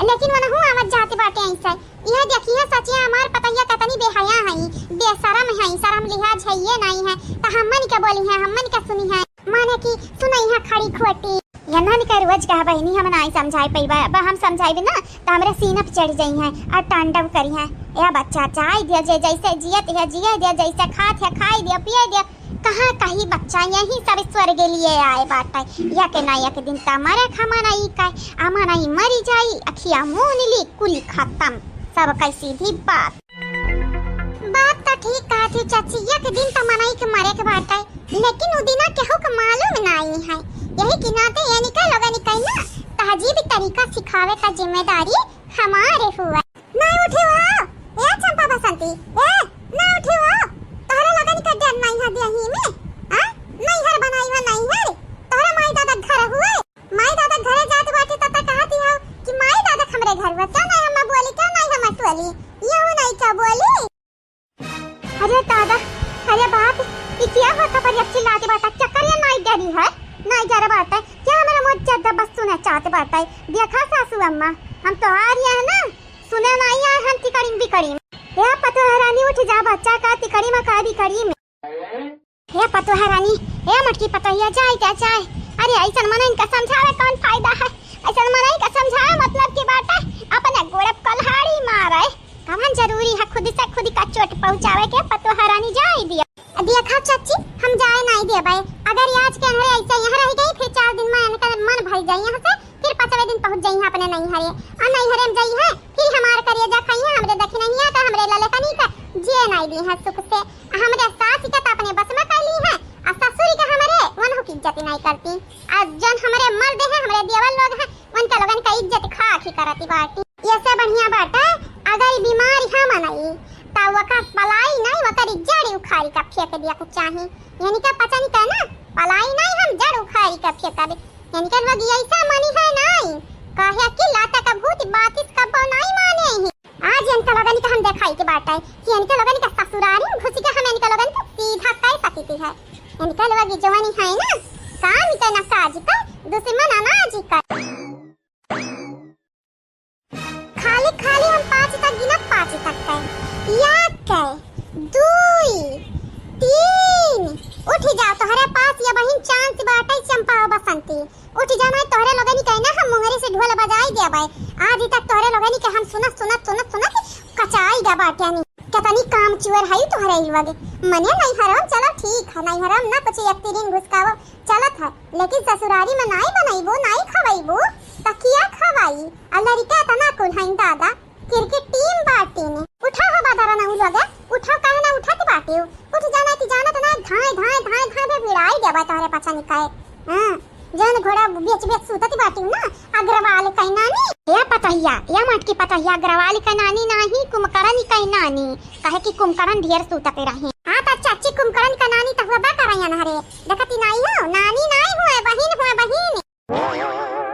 लेकिन वनहु आवत जात बाटे ऐसे। यह देखिए सचिया हमार पतैया कतनी बेहया हई, बेशरम हई, शरम लिहाज है ये नहीं है, तो हमन के बोली है, हमन के सुनी है। माने कि सुनई है खड़ी खोटी। यन्हन के रोज कह बहिनी हम नाई समझाई पइबा, अब हम समझाइबे ना त हमरे सीना पे चढ़ जइहैं और तांडव करिहैं। ए बच्चा, जाए दिया, जे जैसे जियत है जिए दिया, जैसे खात है खाई दिया, पिए दिया। कहाँ कही बच्चा, यही सब स्वर्ग लिए आए बाटे। या के ना एक दिन त मरे खमन आई का, अमन आई मरी जाई, अखिया मून ली, कुली खत्म, सब कई सीधी बात। बात त ठीक कहत ही चाची, एक दिन त मनई के मरे के बाटे, लेकिन उ दिना केहू के मालूम नाई है। यही के नाते यनिका लोगन के ना तहजीब तरीका सिखावे का जिम्मेदारी हमारे हुआ। नहीं उठी हो, ए चंपा बसंती, ए, ना उठी हो, तोहरे लोगन के डर नाई है देही में, आ? नैहर बनाई हो नैहर, तोहरे माई दादा घर हुए, माई दादा घरे जात बाटे त, त कहती हो कि माई दादा हमरे घर हुए, क्यों नहीं हम बोली, क्यों नहीं हम टोली, यहू नहीं क्या बोली? अरे दादा, अरे बाप, ई क्या होता पर अब चिल्लाते बाटा? चक्कर ये नाई डरी है, नाई डर बाटा। क्या मेरा मुँह जद्दा बस सुने चाहते बाटा? देखा सासू अम्मा, हम तो आ रही है ना, सुने नाई आए हम तिकड़ीम बिकड़ीम। हे पतोह रानी उठ जा बच्चा का तिकड़ी में का बिकड़ी में। हे पतोह रानी, हे मटकी पतोहिया जाए क्या जाए? अरे ऐसन मनइन का समझावे कौन फायदा है? ऐसन मनई का समझावे मतलब की बात है, अपने गोड़े पे कल्हाड़ी मारे। कवन जरूरी है खुद से खुद का चोट पहुँचावे के? पतोह रानी जाए दिया। देखा चच्ची, हम जाए नाई देबे। अगर आज के अनहरे ऐसे यहाँ रह गई, फिर चार दिन में इनका मन भर जाई यहाँ से, फिर पाँचवे दिन पहुँच जाई हैं अपने नैहरे। और नैहरे में जाई हैं, फिर हमार करेजा खाई हैं, हमरे दखिनहिया का, हमरे ललकनी का, जिए नाई दी हैं सुख से। हमरे सास का तो अपने बस में कर ली हैं, और ससुर का हमरे वनहु की इज्जत नाई करती। और जन हमरे मर्द हैं, हमरे देवर लोग हैं, उनके लोगन का इज्जत खाक ही करती बाटी। ये से बढ़िया बाटे, अगर ई बीमार हम नहीं, त वकर पलाई नहीं, वकर ई जड़ उखाड़ी का फेंक दिया के चाही। यानी का पचन का ना, पलाई नहीं, हम जड़ उखाड़ी का फेंक दे। यानी का लोग ऐसा मनी है नहीं, कहे कि लाता का भूत बातिस कबो नहीं माने ही। आज इनका लोगन का हम देखाई के बाटे कि इनका लोगन का ससुरारी में घुस के हम इनका लोगन का सीधा कर सकती है। इनका लोग जवानी है ना, काम के ना काज का, दुश्मन अनाज का। खाली खाली हम पाँच तक गिनब, पाँच तक के। एक के, दुई, तीन। उठ जा, तोहरे पास ये बहिन chance बाटे, चंपा और बसंती। उठ जा, नहीं तोहरे लोगनी के ना हम मुंगरी से ढोल बजाई देबे। आज तक तोहरे लोगनी के हम सुनत, सुनत, सुनत, सुनत कचाई गा बाटे नी। कितनी काम चुअर है तोहरे ई लोग। मने नहीं हरम, चलो ठीक है, नहीं हरम ना कुछ एक तिरिन घुसकावो। चलत है, लेकिन ससुरारी में नाई बनइबू, नाई खवइबू, त किया खवाई? आ लड़िका एतना कुल हइन दादा, cricket team बाटी ने। उठा हो बादरा ना उ लोग, उठा काहे ना उठत बाटी हो? उठ जाना कि जानत ना, धाए, धाए, धाए, धाए बे भिड़ाई देबा तोहरे पाछा निकाए। हाँ, जौन घोड़ा बेच, बेच सूतत बाटी हो ना, अग्रवाल कै नानी। ए पतहिया, ए मटकी पतहिया, अग्रवाल कै नानी नाही, कुंभकर्ण कै नानी, काहे कि कुंभकर्ण ढेर सूतत रहे। हाँ, त चाची कुंभकर्ण कै नानी त हुआ बा करैया ना रे, देखती नाई हो, नानी नाई हुए, बहिन हुए, बहिन।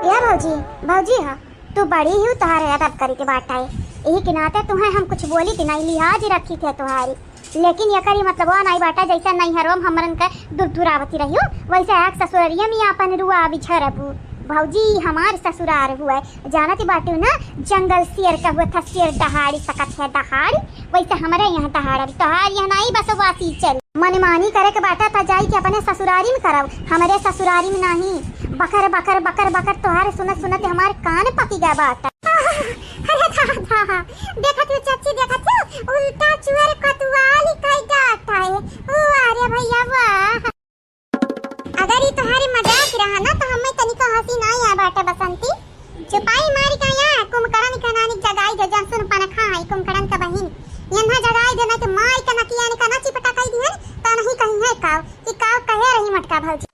ए भौजी, भौजी ह, तू बड़ी ही तोहार अदब करी के बात है। यही के नाते तुहे हम कुछ बोली थी नहीं, लिहाज रखी थे तोहारी। लेकिन एकरी मतलबवा नाई बाटे, जैसे नैहरवा में हमरन के दुरदुरावती रहियो, वैसे आके ससुररिया में आपन रुआ बिछरबू। भौजी, हमार ससुरार हुए, जानत बाटू ना, जंगल शेर का हुए था, शेर दहाड़ी सकत है दहाड़ी, वैसे हमरे यहाँ दहाड़, अब तोहार यहाँ नाई बसवासी चल। मनमानी करे के बाटे त जाई के अपने ससुरारी में करब, हमरे ससुरारी में नाही। बकर बकर बकर बकर तोहार सुनत सुनत हमार कान पकी गया बाटे। अरे दादा, देखत हो चाची, देखत हो, उल्टा चुअर कोतवाली कई जाता है। ओ अरे भैया वाह। अगर ई तोहारी मजाक रहा ना, तो हमें तनिको हंसी ना आया बाटे बसंती। चुपाई मारी का या कुंभकर्ण के नानी जगाई दे, जहसुन पनखा है कुंभकर्ण का बहिन। यन्हा जगाई दे, नहीं तो माई का नकिया ने का ना चिपटा कई दिहन, तो नहीं कहीं है काव, कि काव कहे रही मटका भौजी।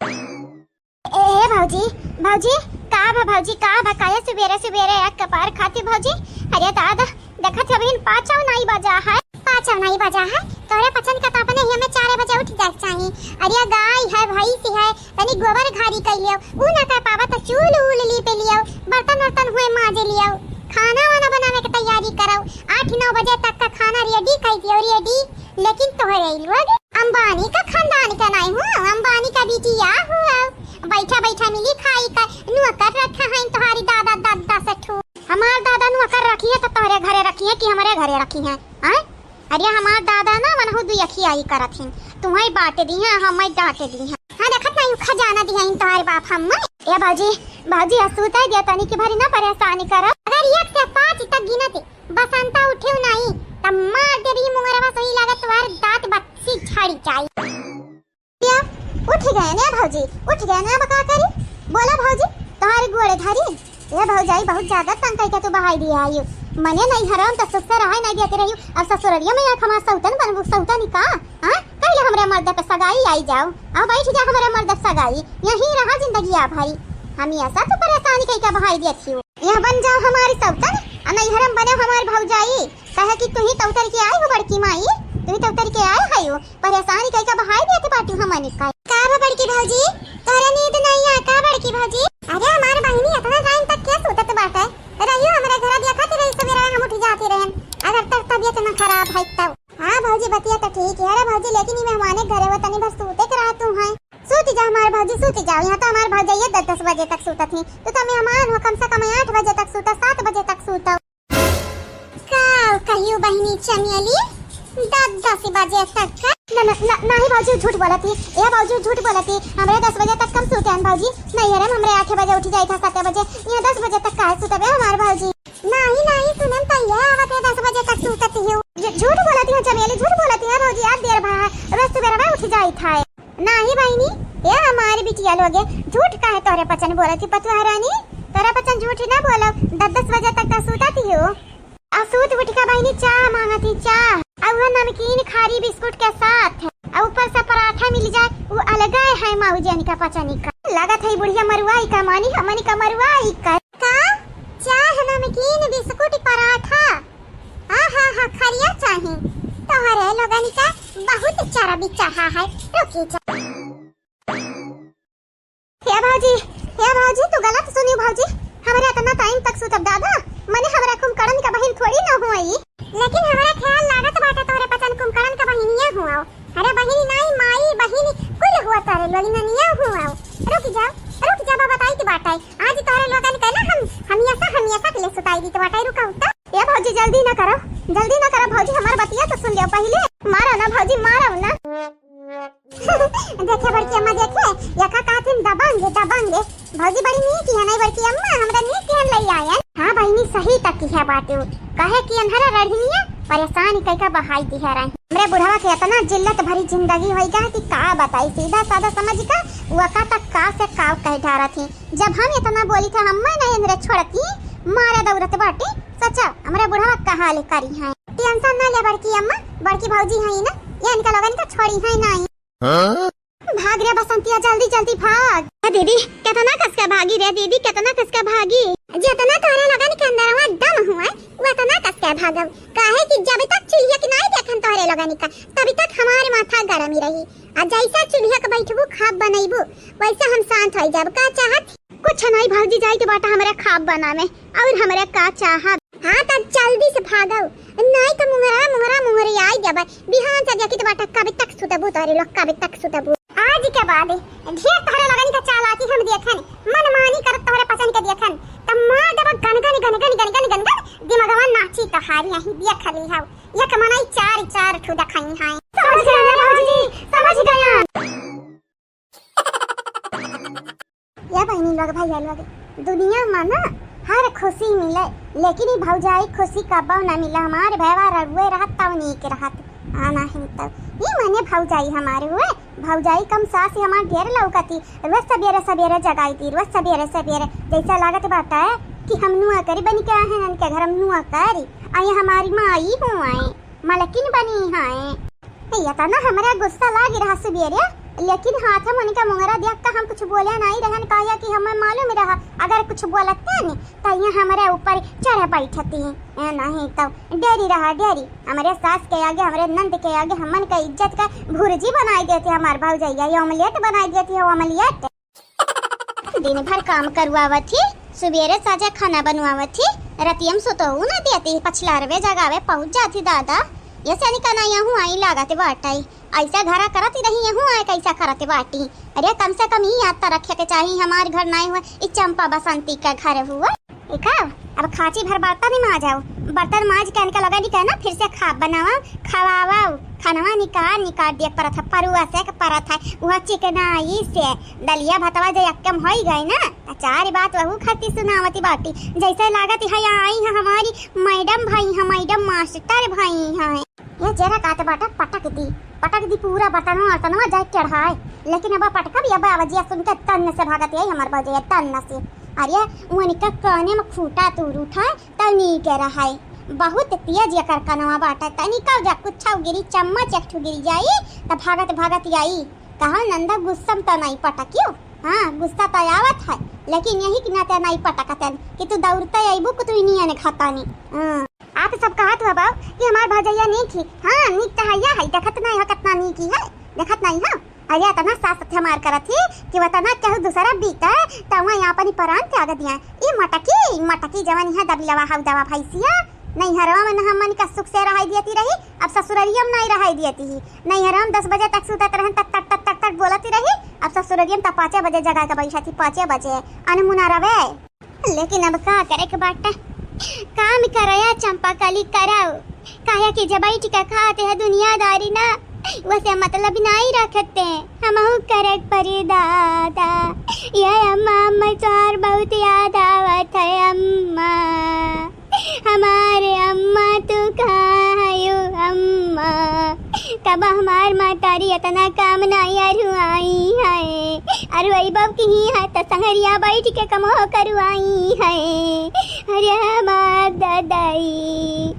ए, ए भौजी, भौजी, का बा भौजी, का बा, काहे सुबेरे सुबेरे एक कपार खाती भौजी? अरे दादा, देखत हो अबहिन पाँचौ नाई बजा है। पाँचौ नाई बजा है, तोहरे पचन का तो अपने ही हमें चार बजे उठ जाए के चाही। अरे गाय है, भैंस है, तनी गोबर घारी कर लियो, ऊ ना कर पावा तो चूल ऊल लीपे लियो, बर्तन वर्तन हुए माजे लियो, खाना वाना बनावे के तैयारी करो, आठ नौ बजे तक का खाना ready कर दियो, ready। लेकिन तोहरे लोग अंबानी का खानदान का नहीं हो, अंबानी का बिटिया हो, बैठा बैठा मिली खाई का, नौकर रखा है तोहारी दादा, दादा से ठू। हमार दादा नौकर रखी है तो तोहरे घरे रखी है कि हमरे घरे रखी है? आय? अरे हमार दादा ना वनहु दुई अखियाई करत हैं, तुम्हें बांट दी है, हमें डांट दी है। हाँ, देखत नहीं खजाना दिया इन तोहारे बाप हमें। ए बाजी, बाजी, आ सूते दिया तनी की भारी ना परेशानी करा। अगर एक से पाँच तक गिनत बसंता उठे नहीं, तब मार देबी मुंगरवा, सही लागत तोहार दांत बक्सी झाड़ी जाई। या, उठ गए ने भौजी, उठ गए ने, अब का करी? बोला भौजी, तोहार गोड़े धरी। ए भौजाई, बहुत ज्यादा तंग कई के तू बहाई दिया आयु। मने नहीं हराम त सुख से रहाई नहीं देते रहियो, अब ससुररिया में आँख हमार सौतन बनबू, सौतन का? हाँ, कहले हमरे मर्द पे सगाई आई जाओ, अब बैठ जा हमरे मर्द पे सगाई, यहीं रहा जिंदगी आ भरी। हम ऐसा तू परेशानी कई के बहाई दिया थियो। यह बन जाओ हमारी सौतन, आ नैहरम बने हमारी भौजाई, कहे कि तू ही तौतर के आई हो बड़की माई, तू ही तौतर के आए है हो, परेशानी कई का बहाई देत बाटी हमनी का। का बा बड़की भौजी, तोहरे नींद नहीं आ का बड़की भौजी? अरे हमार बहिनी इतना टाइम तक के सुतत बाटे, रहियो हमरे घर देखत रही, सवेरे हम उठ जाती रहन, अगर तब तबियत न खराब है तब। हाँ भौजी, बतिया तो ठीक है रे भौजी, लेकिन ई मेहमाने के घरे हो तनी भर सूते के रहा तू है। सूत जा हमार भौजी, सूत जाओ, यहाँ तो हमार भौजाइये दस दस बजे तक सूतत ही, तू तो मेहमान हो, कम से कम आठ बजे तक सूता, सात बजे तक सूता। का कहियो बहिनी चमेली, दस दस बजे तक का? ना, ना, ना, नाही भौजी, झूठ बोलत ही। ए भौजी, झूठ बोलत ही। हमरे दस बजे तक कम सूते हैं भौजी। नैहरे में हमरे आठ बजे उठ जाई था, सात बजे। ये दस बजे तक काहे सुतबे हमार भौजी? नाही, नाही, सुनन तो ये आवत है, दस बजे तक सूतत ही। झू-, झूठ बोलत ही चमेली, झूठ बोलत ही भौजी, आज देर भा, रोज सुबेरे में उठ जाई था। नाही बहिनी, ए हमारी बिटिया लोगे, झूठ काहे तोरे पचन बोलत ही पतुआ रानी? तोरे पचन झूठ ना बोलो, दस दस बजे तक का सूतत ही हो। आ सूत उठ के बहिनी चाह मांगत ही, चाह। आ उहे नमकीन खारी बिस्कुट के साथ। आ ऊपर से पराठा मिल जाए, उ अलगे है मौजन का पचनी का। लागत है बुढ़िया मरुआई का, मानी हमनी का मरुआई का। का? चाह, नमकीन, बिस्कुट, पराठा। आ हा हा, खरिया चाही। तोहरे लोगन का बहुत चर्बी चढ़ा है। रुकी जा। हे भौजी, हे भौजी, तू गलत सुनी भौजी। हमरे इतना टाइम तक सुतब दादा, मने हमरा कुंभकर्ण का बहिन थोड़ी न हुई। लेकिन हमरा ख्याल लागत बाटे तोहरे पचन कुंभकर्ण का बहिनिया हुआ। अरे बहिनी नाई, माई, बहिनी कुल हुआ तोहरे लोग ननिया हुआ। रुक जाओ, रुक जाओ, बताई की बाटे। आज तोहरे लोगन के ना हम हमेशा, हमेशा के लिए सुताई दी तो बाटे, रुका उठा। ए भौजी, जल्दी ना करो, जल्दी ना करो भौजी, हमार बतिया तो सुन लियो पहिले। मारो ना भौजी, मारो ना। देखे बड़की अम्मा, देखे, यका कहथिन दबंग, दबंग। भौजी बड़ी नीक है नहीं बड़की अम्मा, हमरा नीक है लई आयन। हाँ बहिनी, सही तक की है बात। कहे कि अनहरा रढ़िया परेशान कई का बहाई दी है रही। हमरे बुढ़वा के इतना जिल्लत भरी जिंदगी होई गा कि का बताई, सीधा साधा समझ का वका तक का से काव कह डारत ही। जब हम इतना बोली था, हम नहीं अंदर छोड़ती, मारे दौड़त बाटी। सोचा, हमरे बुढ़वा का हाल करी है। टेंशन ना ले बड़की अम्मा, बड़की भौजी है ना, ये इनका लोगन का छोड़ी है नहीं। हाँ? भाग रे बसंतिया, जल्दी जल्दी भाग। ए दीदी, कितना कस के भागी रे दीदी, कितना कस के भागी। जितना तोहरे लोगन के अंदरवा दम हुआ, उतना कस के भागब। काहे कि जब तक चूल्हिया के नाई देखन तोहरे लोगन का, तब तक हमारे माथा गरम ही रही। आ जैसा चूल्हिया के बैठबू, खाब बनैबू, वैसा हम शांत हो जाब। का चाहत? कुछ नाई भौजी, जाई के बाटा हमरे खाब बनावे और हमरे का चाहब। हाँ, त जल्दी से भागो, नाई त मुंगरा मुंगरा मुंगरियाई देबे। बिहान से देखी त बाटा कब तक सुतबू तोहरे लोग, कब तक सुतबू। आज के बाद ढेर तोहरे लोगन के चालाकी हम देखन, मनमानी करत तोहरे पचन के देखन, त मार देबे गनगन गनगन गनगन गनगन, दिमगवा नाची तोहारी यही देख ली हौ। एक मनई चार चार ठू देखई हैं। समझ गया भौजी, समझ गया। या बहिनी लोग, भैया लोग, दुनिया मा ना हर खुशी मिले, लेकिन ई भौजाई खुशी कब्बो ना मिले। हमार भैया रउए रहत तब नीक रहत, आना है तब। ई माने भौजाई हमारे हुए, भौजाई कम सास हमार ढेर लौकती। रोज सबेरे सबेरे जगाई दी, रोज सबेरे सबेरे, जैसा लागत बाटा है कि हम नुआ करी बनी के आए हैं इनके घर, हम नुआ करी। आ ये हमारी माई हुए, मलकिन बनी हैं। ए, इतना हमरा गुस्सा लागी रहा सुबेरे, लेकिन हाथ में उनका मुंगरा देख के हम कुछ बोले नहीं रहन, काहे कि हमें मालूम रहा अगर कुछ बोलते न त ये हमरे ऊपर चढ़ बैठती। ए, नहीं तो डेरी रहा डेरी, हमरे सास के आगे, हमरे नंद के आगे हमन के इज्जत का भुर्जी बनाई देती, हमार भौजैया ये omelette बनाई देती है, omelette। दिन भर काम करवावत ही, सुबेरे साझे खाना बनवावत ही, रतियम सुतहू ना देती, पछलारवे जगावे पहुँच जाती दादा। ये सनिका ना यहूँ आई लागत बाटई, ऐसा घरा करत ही रही, यहूँ आए कैसा करत बाटी। अरे कम से कम ई याद त रखे के चाही, हमार घर नाई हुए, ई चंपा बसंती का घर हुआ। देखा, अब खांची भर बर्तन ही माजाओ, बर्तन माज के इनका लगा नहीं कहना, फिर से खा बनावा, खवावा, खानवा निकाल निकाल दिया परत है, परुआ से के परत है, वह चिकनाई से। दलिया भतवा जे यक्कम होई गई ना, त चार बात वहू खातिर सुनावती बाटी। जैसे लागत है आई है हमारी मैडम भई है, मैडम मास्टर भई है। ये जरा कात बाटा पटक दी, पटक दी पूरा बर्तनवा अर्तनवा जाए चढ़ाए। लेकिन अब पटका भी अब आवाजिया सुन के तन्न से भागत आई हमार भौजैया तन्न से। अरे उनके काने में खूंटा तूर उठाए तब नीक रहाए। बहुत तेज एकर कनवा बाटा, तनिका जा कुछ गिरी, चम्मच एक ठो गिरी जाई त भागत भागत आई। कहा नंदा गुस्सा में त नहीं पटकियो, हाँ, गुस्सा त आवत है, लेकिन यही के नाते नहीं पटकतन कि तू दौड़ते अइबू कि तू इनियन खतानी। हाँ। आप सब कहत हुआ बाऊ कि हमार भौजैया नीक ही। हाँ, नीक त है, या है, देखत नहीं हो कितना नीक ही है, देखत नहीं हो। अरे इतना सास हमार करत ही कि वतना केहू दूसरा बीते त वहाँ यहाँ अपनी परान त्याग दिया। ई मटकी, मटकी जवन यहाँ दबिलवा हऊ दवा भैंसिया, नैहरवा में न हमन का सुख से रहाई दियती रही, अब ससुररिया में नहीं रहाई दियती ही। नैहरवा में दस बजे तक सुतत रहन, तक तक तक तक तक बोलती रही, अब ससुररिया में त पाँचे बजे जगा के बैठती, पाँचे बजे अनमुना रवे। लेकिन अब का करे के बाटे, काम करया चंपा कली कराओ, काहे कि जब बैठ के खाते हैं दुनियादारी ना, वसे मतलब नहीं रखते, हमहू करे के परी दादा। ये अम्मा, अम्मा तोहार बहुत याद आवत है अम्मा। हमारे अम्मा तू कहाँ हयो अम्मा? कब हमार महतारी इतना काम नहीं अरुआई है। अरुआई बाप की ही है त संगरिया बैठ के कमो करवाई है। अरे हमार दादाई।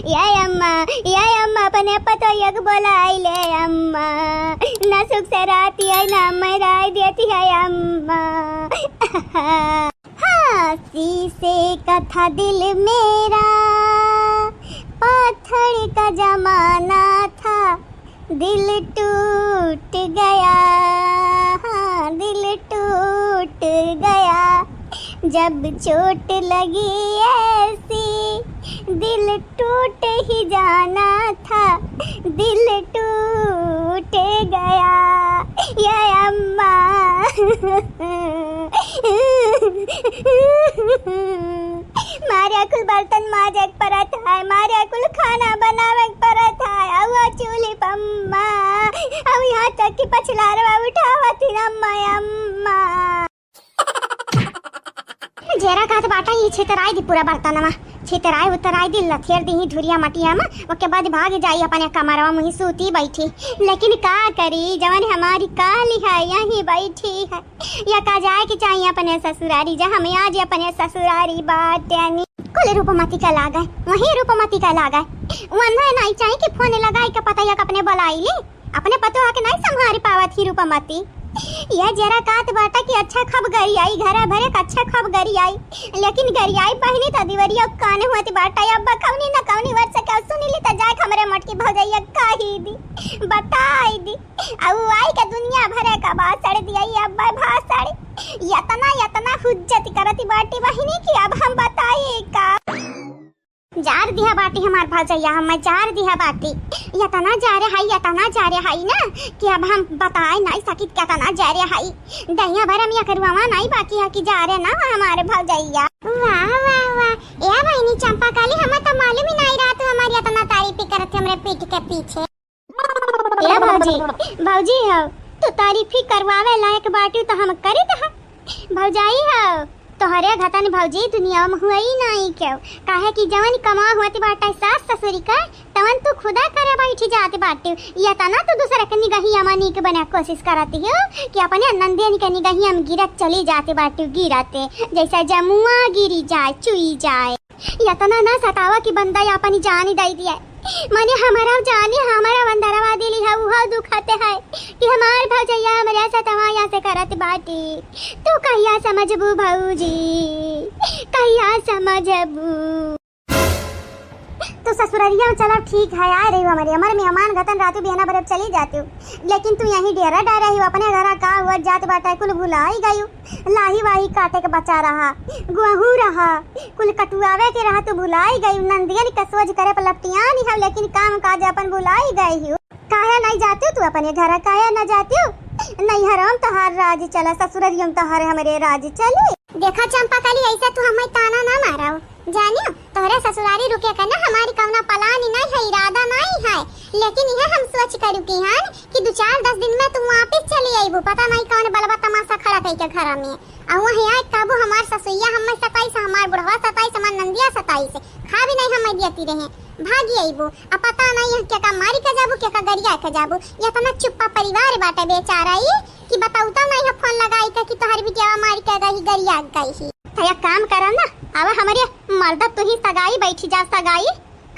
या अम्मा, या अम्मा, अपने पतोहिया के बोलाई ले अम्मा। ना सुख से राती है, ना मैं राय देती है अम्मा। हाँ, शीशे का था दिल मेरा, पत्थर का जमाना था, दिल टूट गया, हाँ, दिल टूट गया। जब चोट लगी ऐसी, दिल टूट ही जाना था, दिल टूट गया। ये अम्मा। मारे कुल बर्तन माजे के परत है, मारे कुल खाना बनावे के परत है। अउआ चूल्ही पम्मा, अब यहाँ तक कि पछलारवा उठावत ही अम्मा, अम्मा। जेरा कहत बाटा, ई छितराई दी पूरा बर्तनवा, छितराई उतराई दी, लथेर दी ही धुरिया मटिया में, ओके बाद भाग जाई अपने कमरवा मुही सूती बैठी। लेकिन का करी, जवन हमारी काली है, यहीं बैठी है। या का जाए के चाहिए अपने ससुरारी, जा हम आज अपने ससुरारी बाटेनी। कुल रूपमती का लागे, वही रूपमती का लागे। वन्ना नहीं चाहिए कि फोन लगाई के पता या अपने बुलाई ले। अपने पतोह के नहीं संभारी पावत ही रूपमती। ये जरा कात बाटा कि अच्छा खब गरियाई, घरा भरे का अच्छा खब गरियाई, लेकिन गरियाई बहिनी त दिवरिया कान हुआ थी बाटा। अब कौनी न कौनी वर्ष का सुनी ली त जाए हमरे मोटकी भौजैया कही दी, बताई दी। अउ आई के दुनिया भरे का भाषण दिया, अब भाषण यतना, यतना हुज्जत करत बाटी बहिनी कि अब हम बताई का। जार दिहा बाटी हमार भौजैया, हम्मे जार दिहा बाटी। यतना जारे हई, यतना जारे हई ना कि अब हम बताए नाई सकित केतना जारे हई। दहिया भर में एकरुआवा नाई बाकी है कि जारे ना हमार भौजैया। वाह, वाह, वाह। ए बहिनी चंपा कली, हमें तो मालूम ही नाई रहा तू हमारी यतना तारीफ करत है हमरे पीठ के पीछे। ए भौजी, भौजी हो, तू तारीफी करवावे लायक बाटी तो हम करित ह। भौजाई हो, तोहरे घतन भौजी दुनिया में हुई नाई केहू। काहे कि जवन कमा होत बाटे सास ससुरी का, तवन तू खुदा करे बैठी जात बाटू। यतना तू दूसरे के निगहिया में नीक बने कोशिश करत हो कि अपने नंदियन के निगहिया में गिरत चली जात बाटू, गिरते जैसे जमुआ गिरी जाए, चुई जाए। यतना ना सतावा कि बंदा या अपनी जान ही दे दिया। माने हमारा जाने, हमारा बंदरवा दिली है, उहो दुखते है कि हमार भौजैया हमरे सतवा यहाँ से करत बाटी। तू कहिया समझबू भौजी, कहिया समझबू? तू ससुररिया में चला ठीक है, आ रही हो हमारे, हमारे मेहमान घतन रातू बिहना बरब चली जाती हो, लेकिन तू यहीं डेरा डाल रही हो, अपने घर का हुआ जात बाटा कुल भुलाई गई हो। लाही वाही काटे के बचा रहा, गोहूँ रहा, कुल कटुआवे के रहा, तू भुलाई गई। नंदियन के सोच करे पर लपटियानी है, लेकिन काम काज अपन भुलाई गई हो। काहे नहीं जाती हो तू अपने घर, काहे न जाती हो? नैहरों में तोहार राज चला, ससुररियों में तोहार हमरे राज चली। देखा चंपा कली, ऐसे तू हमें ताना ना मारो, जानियो तोहरे ससुरारी रुके का ना हमारी कौना plan ही नहीं है, इरादा नहीं है, लेकिन यह हम सोच करू की हन कि दो चार दस दिन में तू वापिस चली अइबू। पता नहीं कौन बलबा तमाशा खड़ा कई के घर में। आ वहीं आए काबू हमार ससुइया हमें सताइस, हमार बुढ़वा सताइस, हमार नंदिया सताइस, खा भी नहीं हमें दियती रहे, भागी अइबू। आ पता नहीं है केका मारी के जाबू, केका गरिया के जाबू। यतना चुप्पा परिवार बाटे बेचारा ई कि बताऊ तो नहीं है फोन लगाई के कि तोहर बिटिया मारी के गई, गरिया गई ही। तो एक काम करब ना, अब हमारे मर्दा तू ही सगाई बैठी जा सगाई,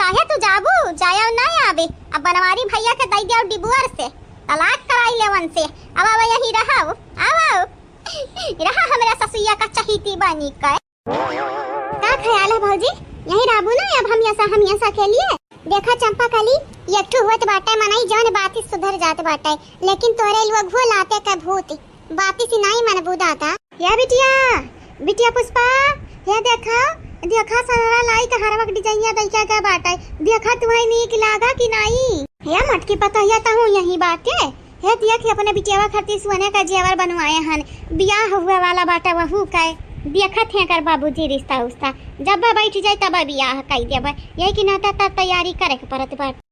काहे तू जाबू? जाया ना आवे। अब बनवारी भैया के दई दिया divorce से, तलाक कराई लेवन से। अब, अब यही रहो, अब, अब रहा हमरा ससुइया का चहीती बनी के। का ख्याल है भौजी, यही रहबू ना अब हमेशा, हमेशा के लिए? देखा चंपा कली, एक ठो होत बाटे मनई जौन बाती सुधर जात बाटे, लेकिन तोरे लोग हो लाते के भूत बाती से नाई मनबू दादा। या बिटिया, बिटिया पुष्पा, या देखा, देखा सनरा लाई का हरवा के डिजाइनिया दैका का बाटे। देखा तुहई नीक लागा कि नाई? या मटकी पतोहिया तहूँ यही बाटे। हे देख अपने बिटियावा खातिर सोने का जेवर बनवाए हन। बियाह हुए वाला बाटे वहू का। देखत हैं कर बाबूजी रिश्ता उश्ता। जब बैठ जाए तब बियाह कई देबे। यही की नाता तब तैयारी करे के पड़त बाटे।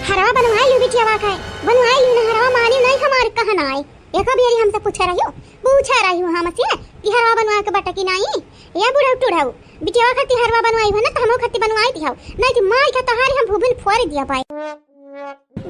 हरवा बनवाए लियो बिटियावा का, बनवाए लियो ना हरवा, मानी नहीं हमार कहना आए। एक बेरी हमसे पूछे रहियो, पूछे रहियो हमसे कि हरवा बनवाए के बटा कि नहीं। या बुढ़ऊ टुढ़ऊ, बिटियावा खातिर हरवा बनवाई हो ना, तो हमहू खातिर बनवाई दियो, नहीं कि माई का तोहारी हम भूबिन फोड़ दिया पाए।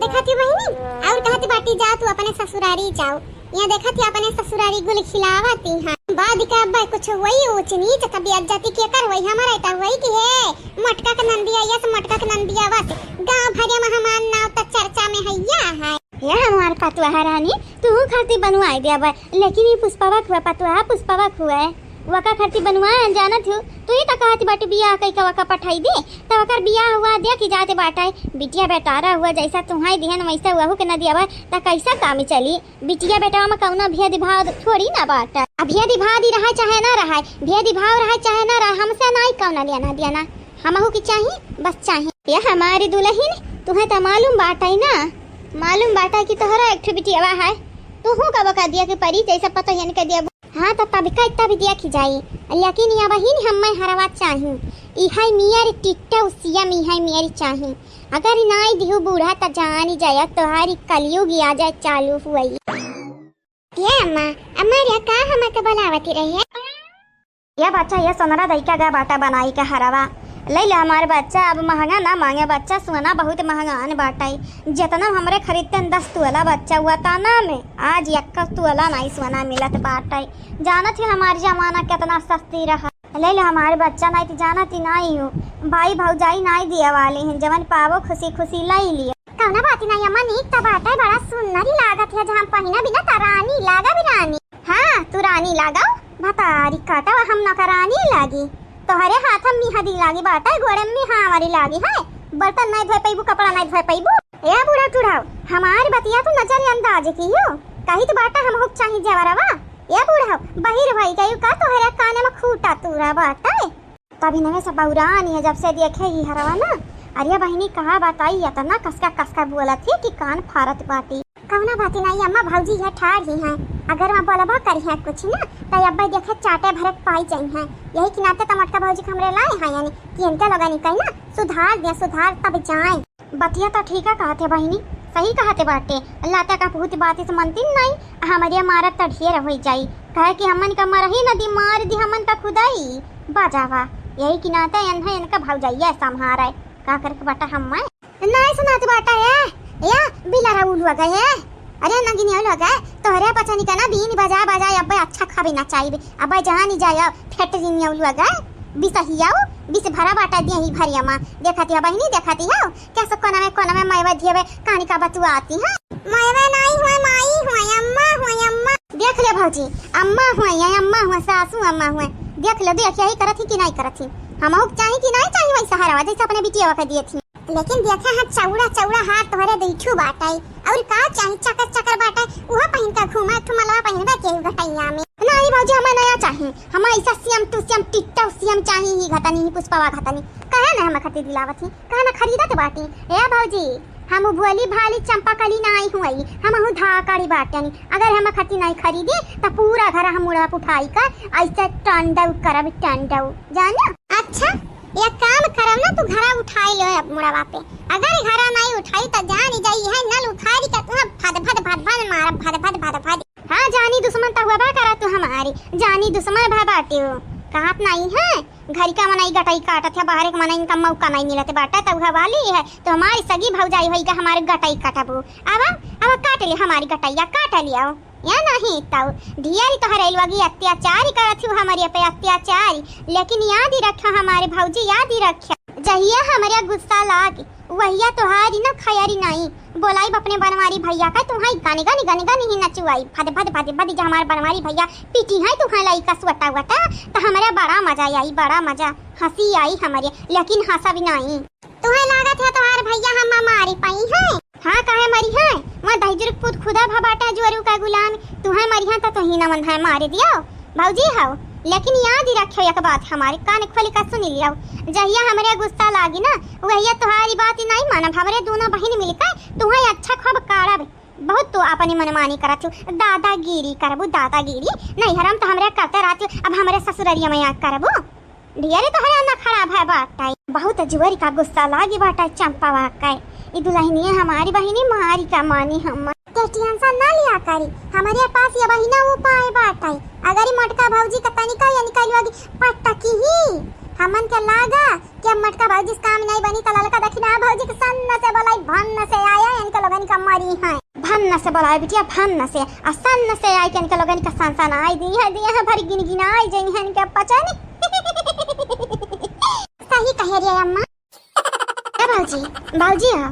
देखती बहिनी, और कहती बाटी जा तू अपने ससुरारी जाओ। यहाँ देखत ही अपने ससुरारी गुल खिलावती हैं। बाद का अब कुछ वही ऊंच नीच, कभी इज्जती के कर वही हमारा इतना वही कि हे मटका के नंदिया, यस मटका के नंदिया, बस गांव भर में हमार नाव तो चर्चा में हैया है। ये हमार पतवा रानी, तू खाती बनवाई दे अब, लेकिन ये पुष्पवक हुआ पतवा, पुष्पवक हुआ है, वका खाती बनवा जानत हो, तू ही तो कहती बाटी बियाह कई का वका पठाई दे, तो वकर बियाह हुआ दे कि जाते बाटा है, बिटिया बेटारा हुआ जैसा तुम्हारी दिहन वैसा हुआ हो के न दिया बा, तो कैसा काम चली? बिटिया बेटवा में कौनो भेदभाव थोड़ी ना बाटे। अब भेदभाव ही रहे चाहे ना रहे, भेदभाव रहे चाहे ना रहे, हमसे नाई कौनो लेना देना। हमहू के चाही, बस चाही। ये हमारी दुल्हन, तुहे तो मालूम बाटे ना, मालूम बाटे कि तोहरा एक ठो बिटियावा है, तुहू का बका दिया के परी, जैसे पतोहियन के दिया। हाँ, तो तब का इतना भी दिया खी जाई, लेकिन या बहिन हमें हरवा चाही, इहाई मियर टिट्टा उसिया में इहाई मियर चाही। अगर नाई दिहु बूढ़ा त जानी जाया तोहारी कलयुग आ जाए चालू हुई। ये अम्मा, अम्मा रे का हमके बुलावती रही है? ये बच्चा, ये सोनरा दइका गा बाटा बनाई के हरवा। ले ले हमार बच्चा, अब महंगा ना मांगे बच्चा, सोना बहुत महंगा आन बाटे। जितना हमरे खरीदते हैं दस तोला बच्चा हुआ ताना में, आज एक तोला नाई सोना मिलत बाटे। जानत ही हमार जमाना कितना सस्ती रहा। ले ले हमार बच्चा, नाई तो जानत ही नाई हो। भाई भौजाई नाई दिया वाली हैं, जवन पावो खुशी खुशी लाई लियो। कौना बात नाई अम्मा, नीक त बाटे, बड़ा सुंदर ही लागत है, जहाँ पहिना बिना त रानी लागा भी रानी। हाँ, तू रानी लागा, भतारी काटा हम नौकरानी लागी। तोहरे हाथ में मेहंदी लागी बाटे, गोड़े में हावरी लागी है। बर्तन नाई धोए पैबू, कपड़ा नाई धोए पैबू। ए बूढ़ा टूढ़ाओ, हमार बतिया तू नजरअंदाज कियो। कही तो बाटा हम हुक चाही जेवरवा। ए बूढ़ा, बहिर भई गयू का, तोहरे काने में खूटा तूरा बाटे? तभी नवे से बौरानी है, जब से देखे ही हरवा ना। अरे बहिनी, कहा बताई, एतना कसका कसका बोलत ही कि कान फारत बाटी। कौना बात नाई अम्मा, भौजी है ठाढ़ ही हैं, अगर वहाँ बोलबा करी हैं कुछ ना, तो अब्बे देखे चाटे भरे पाई जाई हैं। यही के नाते तो मोटका भौजी के हमरे लाए हैं, यानी कि इनके लोगन कही ना, सुधार दे, सुधार तब जाए। बतिया तो ठीक है कहते बहिनी, सही कहते बाटे। लाता का भूत बात इस मनती नहीं, हमरे मारत तो ढेर हो जाई, कहे कि हमन का मरही न दी, मार दी हमन का खुदाई। बाजावा, यही के नाते एन्हे इनका भौजाइया संभारे, का करके बाटा हम मैं। नहीं सुनात बाटा ए, ए बिलारा उलुआ गए, अरे नगिनिया उलुआ गए, तोहरे पचनी का ना बीन बजा बजा अब्बे अच्छा खाबे ना चाहिए, अब्बे जहाँ नहीं जाए फेट जिनिया उलुआ गए, बिसहियाऊ, बिस भरा बाटा दिया ही भरिया माँ, देखती है बहिनी, देखती है, कैसे कोना में, कोना में मैवा धियावे कहानी का बतुआती है। मैवा नाई हुए, माई हुए, अम्मा हुए, अम्मा। देख ले भौजी, अम्मा हुए या अम्मा हुए, सासू अम्मा हुए। देख ले, देख यही करत ही कि नाई करत ही। हमहू के चाही कि नाई चाही वैसा हरवा, जैसे अपने बिटिया के दिए थी। लेकिन देखे हैं चौड़ा चौड़ा हाथ तोहरे दुइठू बाटे, और का चाही चकर चकर बाटे, उहा पहिन के घूमा, एक ठो मलवा पहिनबे केहू घटैया में। नाई भौजी, हमें नया चाही, हमें ऐसा same to same, ditto same चाही ही घटनी, ही पुष्पवा घटनी। कहे ना हम खरीद दिलावत ही, कहे ना खरीदत बाटी। ए भौजी, हम भोली भाली चंपा कली नाई हुई, हमहू धाकड़ी बाटनी। अगर हम खती नाई खरीदी त पूरा घर हम मुड़वा पे उठाई का ऐसे टंडव करब, टंडव, जाने? अच्छा, ये काम करब ना, तू घरा उठाई लो अब मुड़वा पे। अगर घरा नाई उठाई त जानी जाई है नल उखाड़ी के तू भद भद भद भद मारब, भद भद भद भद। हाँ, जानी दुश्मन त हुआ बा करा तू हमारी, जानी दुश्मन भा बाटे हो, कहत नाई है। घरी का मनई गटई काटत है, बाहर के मनई का मौका नहीं मिलत बाटे, त उहे वाली है, तो हमारी सगी भौजाई होई का हमारे गटई काटबू। अब, अब काट ले हमारी गटैया, काट लियाओ। या नहीं तौ ढेर तोहरे लोगी अत्याचार करत हूँ, हमारे पे अत्याचार। लेकिन याद ही रखो हमारे भौजी, याद ही रखो, जहिया हमारे गुस्सा लाग, वहिया तोहारी ना खैरी नहीं। बोलाइब अपने बनवारी भैया का, तुम्हारी गन गन गन गन ही नचुआई, भद भद भद भद, जो हमारे बनवारी भैया पीटी है तुम्हारे लइका सुअटा उअटा, तो हमारे बड़ा मजा आई, बड़ा मजा, हंसी आई हमारे, लेकिन हंसा भी नहीं। तुम्हें लागत है तुम्हारे भैया हम मारी पाई है? हाँ, काहे मरी है? वहाँ दहिजर पूत खुदा भा बाटा जुअरू का गुलाम, तुम्हें मरी है तो तुही न मन है मारे दियो। भौजी हौ, लेकिन याद ही रखियो एक बात हमारे, कान खोल के सुन लियो, जहिया हमरे गुस्सा लागी ना, वहिया तोहारी बात ही नहीं मानब, हमरे दोनों बहिन मिलकर तुम्हें अच्छा खूब काढ़ब। बहुत तू अपनी मनमानी करत हो, दादागिरी करबू, दादागिरी। नहीं हरम तो हमरे करते रहत हो, अब हमरे ससुररिया में याद करबू। ढेरे तोहरे नखरा भय बाटै, बहुत जुअरी का गुस्सा लागी बाटै चंपावा के। ई दुल्हनिया हमारी बहिनी मारी का मानी हम। ते टेंशन ना लिया करी, हमरे पास ये बहिना उपाय बाटै। अगर ई मोटका भौजी का तनिका या निकाल लोगी पटकी ही, हमन के लागा कि अब मोटका भौजी से काम नहीं बनी, त ललका दखिना भौजी के सन्न से बोलाई, भन्न से आया, इनके लोगन का मरी है। भन्न से बोलाई बिटिया, भन्न से, आ सन्न से आई के इनके लोगन का सनसनाई दी है, दी है भरी गिन गिनाई जई है इनके पचन। सही कहे रे अम्मा। ए भौजी, भौजी ह,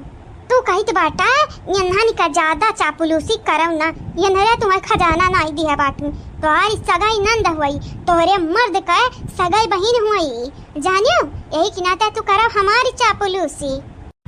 तू कहित बाटा, एन्हन का ज्यादा चापलूसी करौ ना, एन्हरे तुम्हें खजाना नाई दिहे बाटू। तोहारी सगाई नंद हुई, तोहरे मर्द का सगाई बहिन हुई, जानियो, यही के नाते तू करौ हमारी चापलूसी।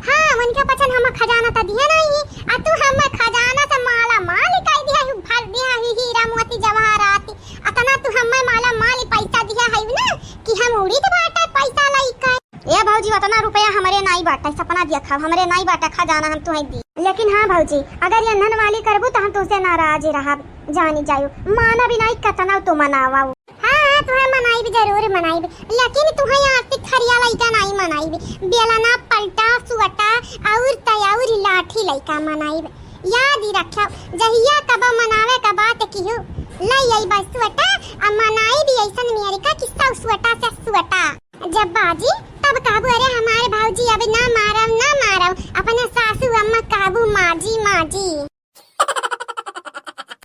हाँ, उनके पचन हम खजाना त दिहे नहीं, आ तू हम खजाना से माला माल कई दिहे, भर दिहे ही हीरा मोती जवाहरात, अतना तू हमें माला माल पैसा दिहे है ना कि हम उड़ित बाटे पैसा लइके। ए भौजी, ओतना रुपया हमरे नाई बाटे, सपना देखा, हमरे नाई बाटे खजाना हम तुहें दी। लेकिन हाँ भौजी, अगर एन्हन वाली करबू त हम तुमसे नाराज रहब, जानी जायू, माना भी नाई, कतना तू मनावा। हाँ, हाँ, तुहें मनाइब, जरूर मनाइब, लेकिन तुहें आस्तिक थरिया लइका नाई मनाइब, बेलना, पलटा, सुअटा और तयाउर लाठी लइका मनाइब। याद ही रखो, जहिया कबो मनावे का बात किहू, लई आई बस सुअटा, आ मनाइब ऐसन मेहरिका कि सौ सुअटा से सुअटा। जब बाजी, तब कहबू, "अरे हमारे भौजी, अब ना मारब, ना मारब।" अपने सासू अम्मा कहबू, "माजी, माजी।"